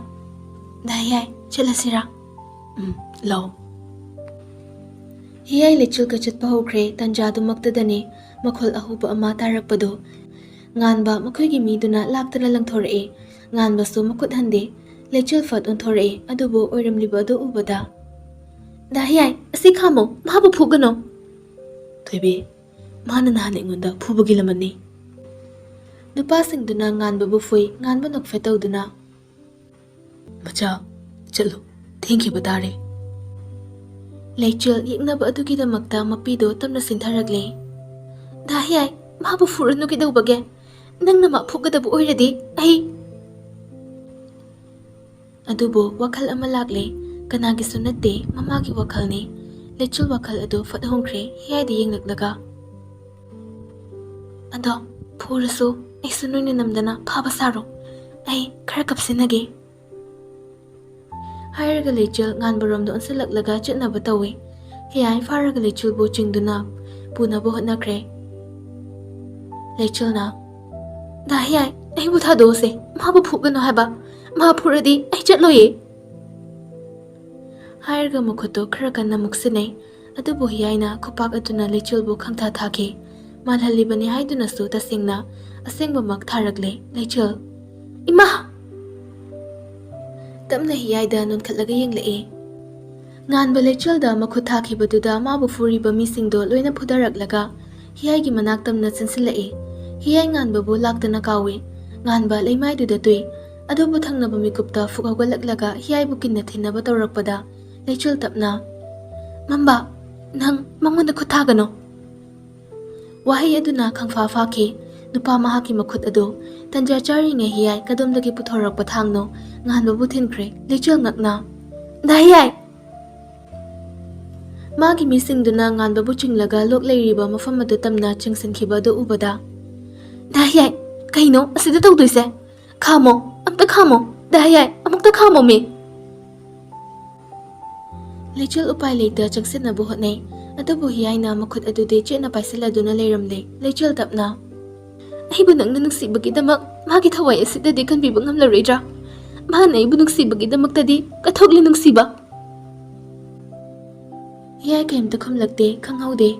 ꯗꯥ ꯍꯤꯌꯥꯏ, ꯆꯠꯂꯁꯤꯔꯥ?" "ꯎꯝ, ꯂꯥꯛꯑꯣ꯫" ꯍꯤꯌꯥꯏ ꯂꯩꯆꯤꯜꯒ ꯆꯠꯄ ꯍꯧꯈ꯭ꯔꯦ꯫ ꯇꯟꯖꯥꯗꯨꯃꯛꯇꯗꯅꯦ ꯃꯈꯣꯜ ꯑꯍꯧꯕ ꯑꯃ ꯇꯥꯔꯛꯄꯗꯣ꯫ ꯉꯥꯟꯕ ꯃꯈꯣꯏꯒꯤ ꯃꯤꯗꯨꯅ ꯂꯥꯛꯇꯅ ꯂꯪꯊꯣꯔꯛꯏ꯫ ꯉꯥꯟꯕꯁꯨ ꯃꯈꯨꯠ ꯍꯟꯗꯦ꯫ ꯂꯩꯆꯤꯜ ꯐꯠ ꯑꯣꯟꯊꯣꯔꯛꯏ꯫ ꯑꯗꯨꯕꯨ ꯑꯣꯏꯔꯝꯂꯤꯕ ꯑꯗꯨ ꯎꯕꯗ, "ꯗꯥ ꯍꯤꯌꯥꯏ, ꯑꯁꯤ ꯈꯥꯝꯃꯣ, ꯃꯥꯕꯨ ꯐꯨꯒꯅꯣ꯫" "ꯊꯣꯏꯕꯤ, ꯃꯥꯅ ꯅꯍꯥꯟ ꯑꯩꯉꯣꯟꯗ ꯐꯨꯕꯒꯤ ꯂꯃꯟꯅꯤ꯫" ꯅꯨꯄꯥꯁꯤꯡꯗꯨꯅ ꯉꯥꯟꯕꯕꯨ ꯐꯨꯏ꯫ ꯉꯥꯟꯕ ꯅꯣꯛꯐꯦꯠ ꯇꯧꯗꯨꯅ, "ꯃꯆꯥ, ꯆꯠꯂꯨ, ꯊꯦꯡꯈꯤꯕ ꯇꯥꯔꯦ꯫" ꯂꯩꯆꯤꯜ ꯌꯦꯛꯅꯕ ꯑꯗꯨꯒꯤꯗꯃꯛꯇ ꯃꯄꯤꯗꯣ ꯇꯞꯅ ꯁꯤꯟꯊꯔꯛꯂꯦ꯫ "ꯗꯥ ꯍꯤꯌꯥꯏ, ꯃꯥꯕꯨ ꯐꯨꯔꯅꯨ ꯀꯩꯗꯧꯕꯒꯦ? ꯅꯪꯅ ꯃꯥ ꯐꯨꯒꯗꯕ ꯑꯣꯏꯔꯗꯤ ꯑꯩ..." ꯑꯗꯨꯕꯨ ꯋꯥꯈꯜ ꯑꯃ ꯂꯥꯛꯂꯦ꯫ ꯀꯅꯥꯒꯤꯁꯨ ꯅꯠꯇꯦ, ꯃꯃꯥꯒꯤ ꯋꯥꯈꯜꯅꯤ꯫ ꯂꯩꯆꯤꯜ ꯋꯥꯈꯜ ꯑꯗꯨ ꯐꯠ ꯍꯣꯡꯈ꯭ꯔꯦ꯫ ꯍꯤꯌꯥꯏꯗ ꯌꯦꯡꯂꯛꯂꯒ, "ꯑꯗꯣ ꯐꯨꯔꯁꯨ ꯑꯩꯁꯨ ꯅꯣꯏꯅ ꯅꯝꯗꯅ ꯐꯥꯕ ꯁꯥꯔꯣ꯫ ꯑꯩ ꯈꯔ ꯀꯞꯁꯤꯟꯅꯒꯦ꯫" ꯍꯥꯏꯔꯒ ꯂꯩꯆꯤꯜ ꯉꯥꯟꯕꯔꯣꯝꯗ ꯑꯣꯟꯁꯤꯜꯂꯛꯂꯒ ꯆꯠꯅꯕ ꯇꯧꯏ꯫ ꯍꯤꯌꯥꯏ ꯐꯥꯔꯒ ꯂꯩꯆꯤꯜꯕꯨ ꯆꯤꯡꯗꯨꯅ ꯄꯨꯅꯕ ꯍꯣꯠꯅꯈ꯭ꯔꯦ꯫ ꯂꯩꯆꯤꯜꯅ, "ꯗꯥ ꯍꯤꯌꯥꯏ, ꯑꯩꯕꯨ ꯊꯥꯗꯣꯛꯑꯁꯦ꯫ ꯃꯥꯕꯨ ꯐꯨꯒꯅꯨ ꯍꯥꯏꯕ꯫ ꯃꯥ ꯐꯨꯔꯗꯤ ꯑꯩ ꯆꯠꯂꯣꯏꯌꯦ꯫" ꯍꯥꯏꯔꯒ ꯃꯈꯨꯠꯇꯣ ꯈꯔ ꯀꯟꯅ ꯃꯨꯛꯁꯤꯟꯅꯩ꯫ ꯑꯗꯨꯕꯨ ꯍꯤꯌꯥꯏꯅ ꯈꯨꯄꯥꯛ ꯑꯗꯨꯅ ꯂꯩꯆꯤꯜꯕꯨ ꯈꯪꯊꯥ ꯊꯥꯈꯤ꯫ ꯃꯥꯜꯍꯜꯂꯤꯕꯅꯤ ꯍꯥꯏꯗꯨꯅꯁꯨ ꯇꯁꯦꯡꯅ ꯑꯁꯦꯡꯕꯃꯛ ꯊꯥꯔꯛꯂꯦ꯫ ꯂꯩꯆꯤꯜ, "ꯏꯃꯥ!" ꯇꯞꯅ ꯍꯤꯌꯥꯏꯗ ꯅꯣꯟꯈꯠꯂꯒ ꯌꯦꯡꯂꯛꯏ꯫ ꯉꯥꯟꯕ ꯂꯩꯆꯤꯜꯗ ꯃꯈꯨꯠ ꯊꯥꯈꯤꯕꯗꯨꯗ ꯃꯥꯕꯨ ꯐꯨꯔꯤꯕ ꯃꯤꯁꯤꯡꯗꯣ ꯂꯣꯏꯅ ꯐꯨꯗꯔꯛꯂꯒ ꯍꯤꯌꯥꯏꯒꯤ ꯃꯅꯥꯛ ꯇꯝꯅ ꯆꯦꯟꯁꯤꯜꯂꯛꯏ꯫ ꯍꯤꯌꯥꯏ ꯉꯥꯟꯕꯕꯨ ꯂꯥꯛꯇꯅ ꯀꯥꯎꯏ꯫ ꯉꯥꯟꯕ ꯂꯩꯃꯥꯏꯗꯨꯗ ꯇꯨꯏ꯫ ꯑꯗꯨꯕꯨ ꯊꯪꯅꯕ ꯃꯤꯀꯨꯞꯇ ꯐꯨꯛ ꯍꯧꯒꯠꯂꯛꯂꯒ ꯍꯤꯌꯥꯏꯕꯨ ꯀꯤꯟꯅ ꯊꯤꯟꯅꯕ ꯇꯧꯔꯛꯄꯗ ꯂꯩꯆꯤꯜ ꯇꯞꯅ, "ꯃꯝꯕ, ꯅꯪ ꯃꯉꯣꯟꯗ ꯈꯨꯠ ꯊꯥꯒꯅꯨ!" ꯋꯥꯍꯩ ꯑꯗꯨꯅ ꯈꯪꯐꯥ ꯐꯥꯈꯤ꯫ ꯅꯨꯄꯥ ꯃꯍꯥꯛꯀꯤ ꯃꯈꯨꯠ ꯑꯗꯨ ꯇꯟꯖꯥ ꯆꯥꯔꯤꯉꯩ ꯍꯤꯌꯥꯏ ꯀꯗꯣꯝꯗꯒꯤ ꯄꯨꯊꯣꯔꯛꯄ ꯊꯥꯡꯅꯣ ꯉꯥꯟꯕꯕꯨ ꯊꯤꯟꯈ꯭ꯔꯦ꯫ ꯂꯩꯆꯤꯜ ꯉꯛꯅ, "ꯗꯥ ꯍꯤꯌꯥꯏ!" ꯃꯥꯒꯤ ꯃꯤꯁꯤꯡꯗꯨꯅ ꯉꯥꯟꯕꯕꯨ ꯆꯤꯡꯂꯒ ꯂꯣꯛ ꯂꯩꯔꯤꯕ ꯃꯐꯝ ꯑꯗꯨ ꯇꯝꯅ ꯆꯤꯡꯁꯤꯟꯈꯤꯕ ꯑꯗꯨ ꯎꯕꯗ, "ꯗꯥ ꯍꯤꯌꯥꯏ, ꯀꯩꯅꯣ ꯑꯁꯤꯗ ꯇꯧꯗꯣꯏꯁꯦ? ꯈꯥꯝꯃꯣ, ꯑꯝꯇ ꯈꯥꯝꯃꯣ, ꯗꯥ ꯍꯤꯌꯥꯏ, ꯑꯃꯨꯛꯇ ꯈꯥꯝꯃꯣꯃꯤ!" ꯂꯩꯆꯤꯜ ꯎꯄꯥꯏ ꯂꯩꯇ ꯆꯪꯁꯤꯟꯅꯕ ꯍꯣꯠꯅꯩ, ꯑꯗꯨꯕꯨ ꯍꯤꯌꯥꯏꯅ ꯃꯈꯨꯠ ꯑꯗꯨꯗꯤ ꯆꯦꯠꯅ ꯄꯥꯏꯁꯤꯜꯂꯗꯨꯅ ꯂꯩꯔꯝꯂꯦ꯫ ꯂꯩꯆꯤꯜ ꯇꯞꯅ, "ꯑꯩꯕꯨ ꯅꯪꯅ ꯅꯨꯡꯁꯤꯕꯒꯤꯗꯃꯛ ꯃꯥꯒꯤ ꯊꯋꯥꯏ ꯑꯁꯤꯗꯗꯤ ꯀꯟꯕꯤꯕ ꯉꯝꯂꯔꯣꯏꯗ꯭ꯔꯥ? ꯃꯥꯅ ꯑꯩꯕꯨ ꯅꯨꯡꯁꯤꯕꯒꯤꯗꯃꯛꯇꯗꯤ ꯀꯠꯊꯣꯛꯂꯤ ꯅꯨꯡꯁꯤꯕ!" ꯍꯤꯌꯥꯏ ꯀꯔꯤꯝꯇ ꯈꯨꯝꯂꯛꯇꯦ, ꯈꯪꯍꯧꯗꯦ꯫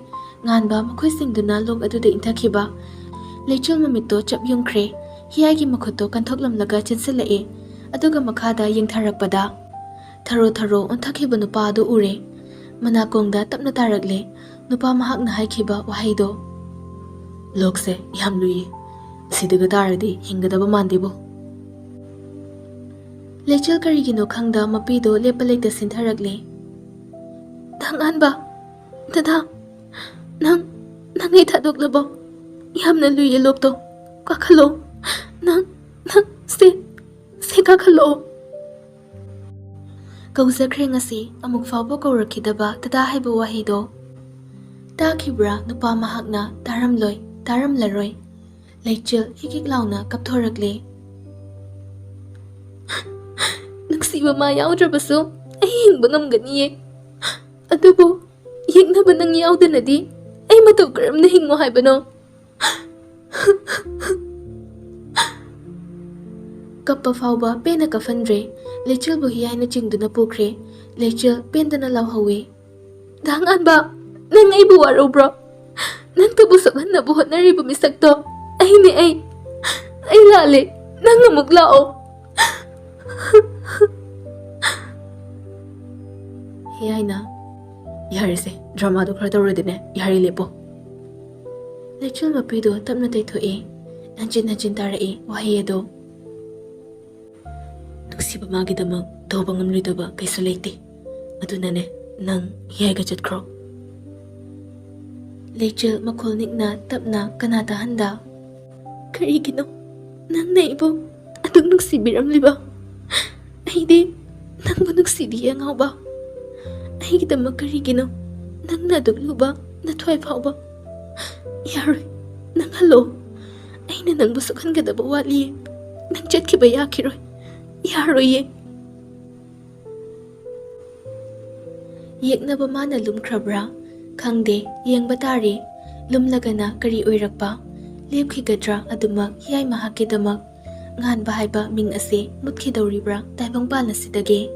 ꯉꯥꯟꯕ ꯃꯈꯨꯠꯁꯤꯡꯗꯨꯅ ꯂꯣꯛ ꯑꯗꯨꯗ ꯏꯟꯊꯈꯤꯕ꯫ ꯂꯩꯆꯤꯜ ꯃꯃꯤꯠꯇꯣ ꯆꯞ ꯌꯨꯡꯈ꯭ꯔꯦ꯫ ꯍꯤꯌꯥꯏꯒꯤ ꯃꯈꯨꯠꯇꯣ ꯀꯟꯊꯣꯛꯂꯝꯂꯒ ꯆꯦꯟꯁꯤꯜꯂꯛꯑꯦ꯫ ꯑꯗꯨꯒ ꯃꯈꯥꯗ ꯌꯦꯡꯊꯔꯛꯄꯗ ꯊꯔꯣ ꯊꯔꯣ ꯑꯣꯟꯊꯈꯤꯕ ꯅꯨꯄꯥ ꯑꯗꯨ ꯎꯔꯦ꯫ ꯃꯅꯥꯀꯣꯡꯗ ꯇꯞꯅ ꯇꯥꯔꯛꯂꯦ ꯅꯨꯄꯥ ꯃꯍꯥꯛꯅ ꯍꯥꯏꯈꯤꯕ ꯋꯥꯍꯩꯗꯣ, "ꯂꯣꯛꯁꯦ ꯌꯥꯝ ꯂꯨꯏꯌꯦ꯫ ꯁꯤꯗꯒ ꯇꯥꯔꯗꯤ ꯍꯤꯡꯒꯗꯕ ꯃꯥꯟꯗꯦꯕꯣ!" ꯂꯩꯆꯤꯜ ꯀꯔꯤꯒꯤꯅꯣ ꯈꯪꯗ ꯃꯄꯤꯗꯣ ꯂꯦꯞꯄ ꯂꯩꯇ ꯁꯤꯟꯊꯔꯛꯂꯦ꯫ "ꯗꯥ ꯉꯥꯟꯕ, ꯗꯗꯥ, ꯅꯪ, ꯅꯪ ꯑꯩ ꯊꯥꯗꯣꯛꯂꯕꯣ? ꯌꯥꯝꯅ ꯂꯨꯏꯌꯦ ꯂꯣꯛꯇꯣ꯫ ꯀꯥꯈꯠꯂꯣ꯫ ꯅꯪ, ꯅꯪ, ꯁꯦ, ꯁꯦ ꯀꯥꯈꯠꯂꯛꯑꯣ!" ꯀꯧꯖꯈ꯭ꯔꯦ ꯉꯁꯤ, ꯑꯃꯨꯛ ꯐꯥꯎꯕ ꯀꯧꯔꯛꯈꯤꯗꯕ ꯗꯗꯥ ꯍꯥꯏꯕ ꯋꯥꯍꯩꯗꯣ꯫ ꯇꯥꯈꯤꯕ꯭ꯔꯥ ꯅꯨꯄꯥ ꯃꯍꯥꯛꯅ? ꯇꯥꯔꯝꯂꯣꯏ, ꯇꯥꯔꯝꯂꯔꯣꯏ꯫ ꯂꯩꯆꯤꯜ ꯍꯤꯛ ꯍꯤꯛ ꯂꯥꯎꯅ ꯀꯞꯊꯣꯔꯛꯂꯦ꯫ "ꯅꯨꯡꯁꯤꯕ ꯃꯥ ꯌꯥꯎꯗ꯭ꯔꯕꯁꯨ ꯑꯩ ꯍꯤꯡꯕ ꯉꯝꯒꯅꯤꯌꯦ꯫ ꯑꯗꯨꯕꯨ ꯌꯦꯛꯅꯕ ꯅꯪ ꯌꯥꯎꯗꯅꯗꯤ ꯑꯩ ꯃꯇꯧ ꯀꯔꯝꯅ ꯍꯤꯡꯉꯣ ꯍꯥꯏꯕꯅꯣ?" ꯀꯞꯄ ꯐꯥꯎꯕ ꯄꯦꯟꯅ ꯀꯞꯍꯟꯗ꯭ꯔꯦ꯫ ꯂꯩꯆꯤꯜꯕꯨ ꯍꯤꯌꯥꯏꯅ ꯆꯤꯡꯗꯨꯅ ꯄꯨꯈ꯭ꯔꯦ꯫ ꯂꯩꯆꯤꯜ ꯄꯦꯟꯗꯅ ꯂꯥꯎꯍꯧꯋꯤ꯫ "ꯗꯥ ꯉꯥꯟꯕ, ꯅꯪ ꯑꯩꯕꯨ ꯋꯥꯔꯧꯕ꯭ꯔꯣ? ꯅꯪꯇꯕꯨ ꯁꯣꯛꯍꯟꯅꯕ ꯍꯣꯠꯅꯔꯤꯕ ꯃꯤꯁꯛꯇꯣ ꯑꯩꯅꯦ, ꯑꯩ꯫ ꯑꯩ ꯂꯥꯜꯂꯦ꯫ ꯅꯪ ꯑꯃꯨꯛ ꯂꯥꯛꯑꯣ꯫" ꯍꯥꯏꯅ꯫ "ꯌꯥꯔꯦꯁꯦ, ꯗ꯭ꯔꯃꯥꯗꯣ ꯈꯔ ꯇꯧꯔꯗꯤꯅꯦ, ꯌꯥꯔꯦ, ꯂꯦꯞꯄꯣ꯫" ꯂꯩꯆꯤꯜ ꯃꯄꯤꯗꯣ ꯇꯞꯅ ꯇꯩꯊꯣꯛꯏ꯫ ꯍꯟꯖꯤꯟ ꯍꯟꯖꯤꯟ ꯇꯥꯔꯛꯏ ꯋꯥꯍꯩ ꯑꯗꯣ꯫ "ꯅꯨꯡꯁꯤꯕ ꯃꯥꯒꯤꯗꯃꯛ ꯇꯧꯕ ꯉꯝꯂꯣꯏꯗꯕ ꯀꯩꯁꯨ ꯂꯩꯇꯦ꯫ ꯑꯗꯨꯅꯅꯦ, ꯅꯪ ꯍꯤꯌꯥꯏꯒ ꯆꯠꯈ꯭ꯔꯣ꯫" ꯂꯩꯆꯤꯜ ꯃꯈꯣꯜ ꯅꯤꯛꯅ ꯇꯞꯅ ꯀꯅꯥ ꯇꯥꯍꯟꯗ꯫ "ꯀꯔꯤꯒꯤꯅꯣ ꯅꯪꯅ ꯑꯩꯕꯨ ꯑꯗꯨꯛ ꯅꯨꯡꯁꯤꯕꯤꯔꯝꯂꯤꯕ? ꯑꯩꯗꯤ ꯅꯪꯕꯨ ꯅꯨꯡꯁꯤꯗꯤꯌꯦ ꯑꯉꯥꯎꯕ꯫ ꯑꯩꯒꯤꯗꯃꯛ ꯀꯔꯤꯒꯤꯅꯣ ꯅꯪꯅ ꯑꯗꯨꯛ ꯂꯨꯕ ꯅꯊ꯭ꯋꯥꯏ ꯐꯥꯎꯕ? ꯌꯥꯔꯣꯏ, ꯅꯪ ꯍꯜꯂꯣ꯫ ꯑꯩꯅ ꯅꯪꯕꯨ ꯁꯣꯛꯍꯟꯒꯗꯕ ꯋꯥꯠꯂꯤꯌꯦ꯫ ꯅꯪ ꯆꯠꯈꯤꯕ ꯌꯥꯈꯤꯔꯣꯏ꯫ ꯌꯥꯔꯣꯏꯌꯦ꯫" ꯌꯦꯛꯅꯕ ꯃꯥꯅ ꯂꯨꯝꯈ꯭ꯔꯕ꯭ꯔꯥ? ꯈꯪꯗꯦ, ꯌꯦꯡꯕ ꯇꯥꯔꯦ꯫ ꯂꯨꯝꯂꯒꯅ ꯀꯔꯤ ꯑꯣꯏꯔꯛꯄ? ꯂꯦꯞꯈꯤꯒꯗ꯭ꯔꯥ ꯑꯗꯨꯃꯛ ꯍꯤꯌꯥꯏ ꯃꯍꯥꯛꯀꯤꯗꯃꯛ? ꯉꯥꯟꯕ ꯍꯥꯏꯕ ꯃꯤꯡ ꯑꯁꯤ ꯃꯨꯠꯈꯤꯗꯧꯔꯤꯕ꯭ꯔꯥ ꯇꯥꯏꯕꯪꯄꯥꯟ ꯑꯁꯤꯗꯒꯤ?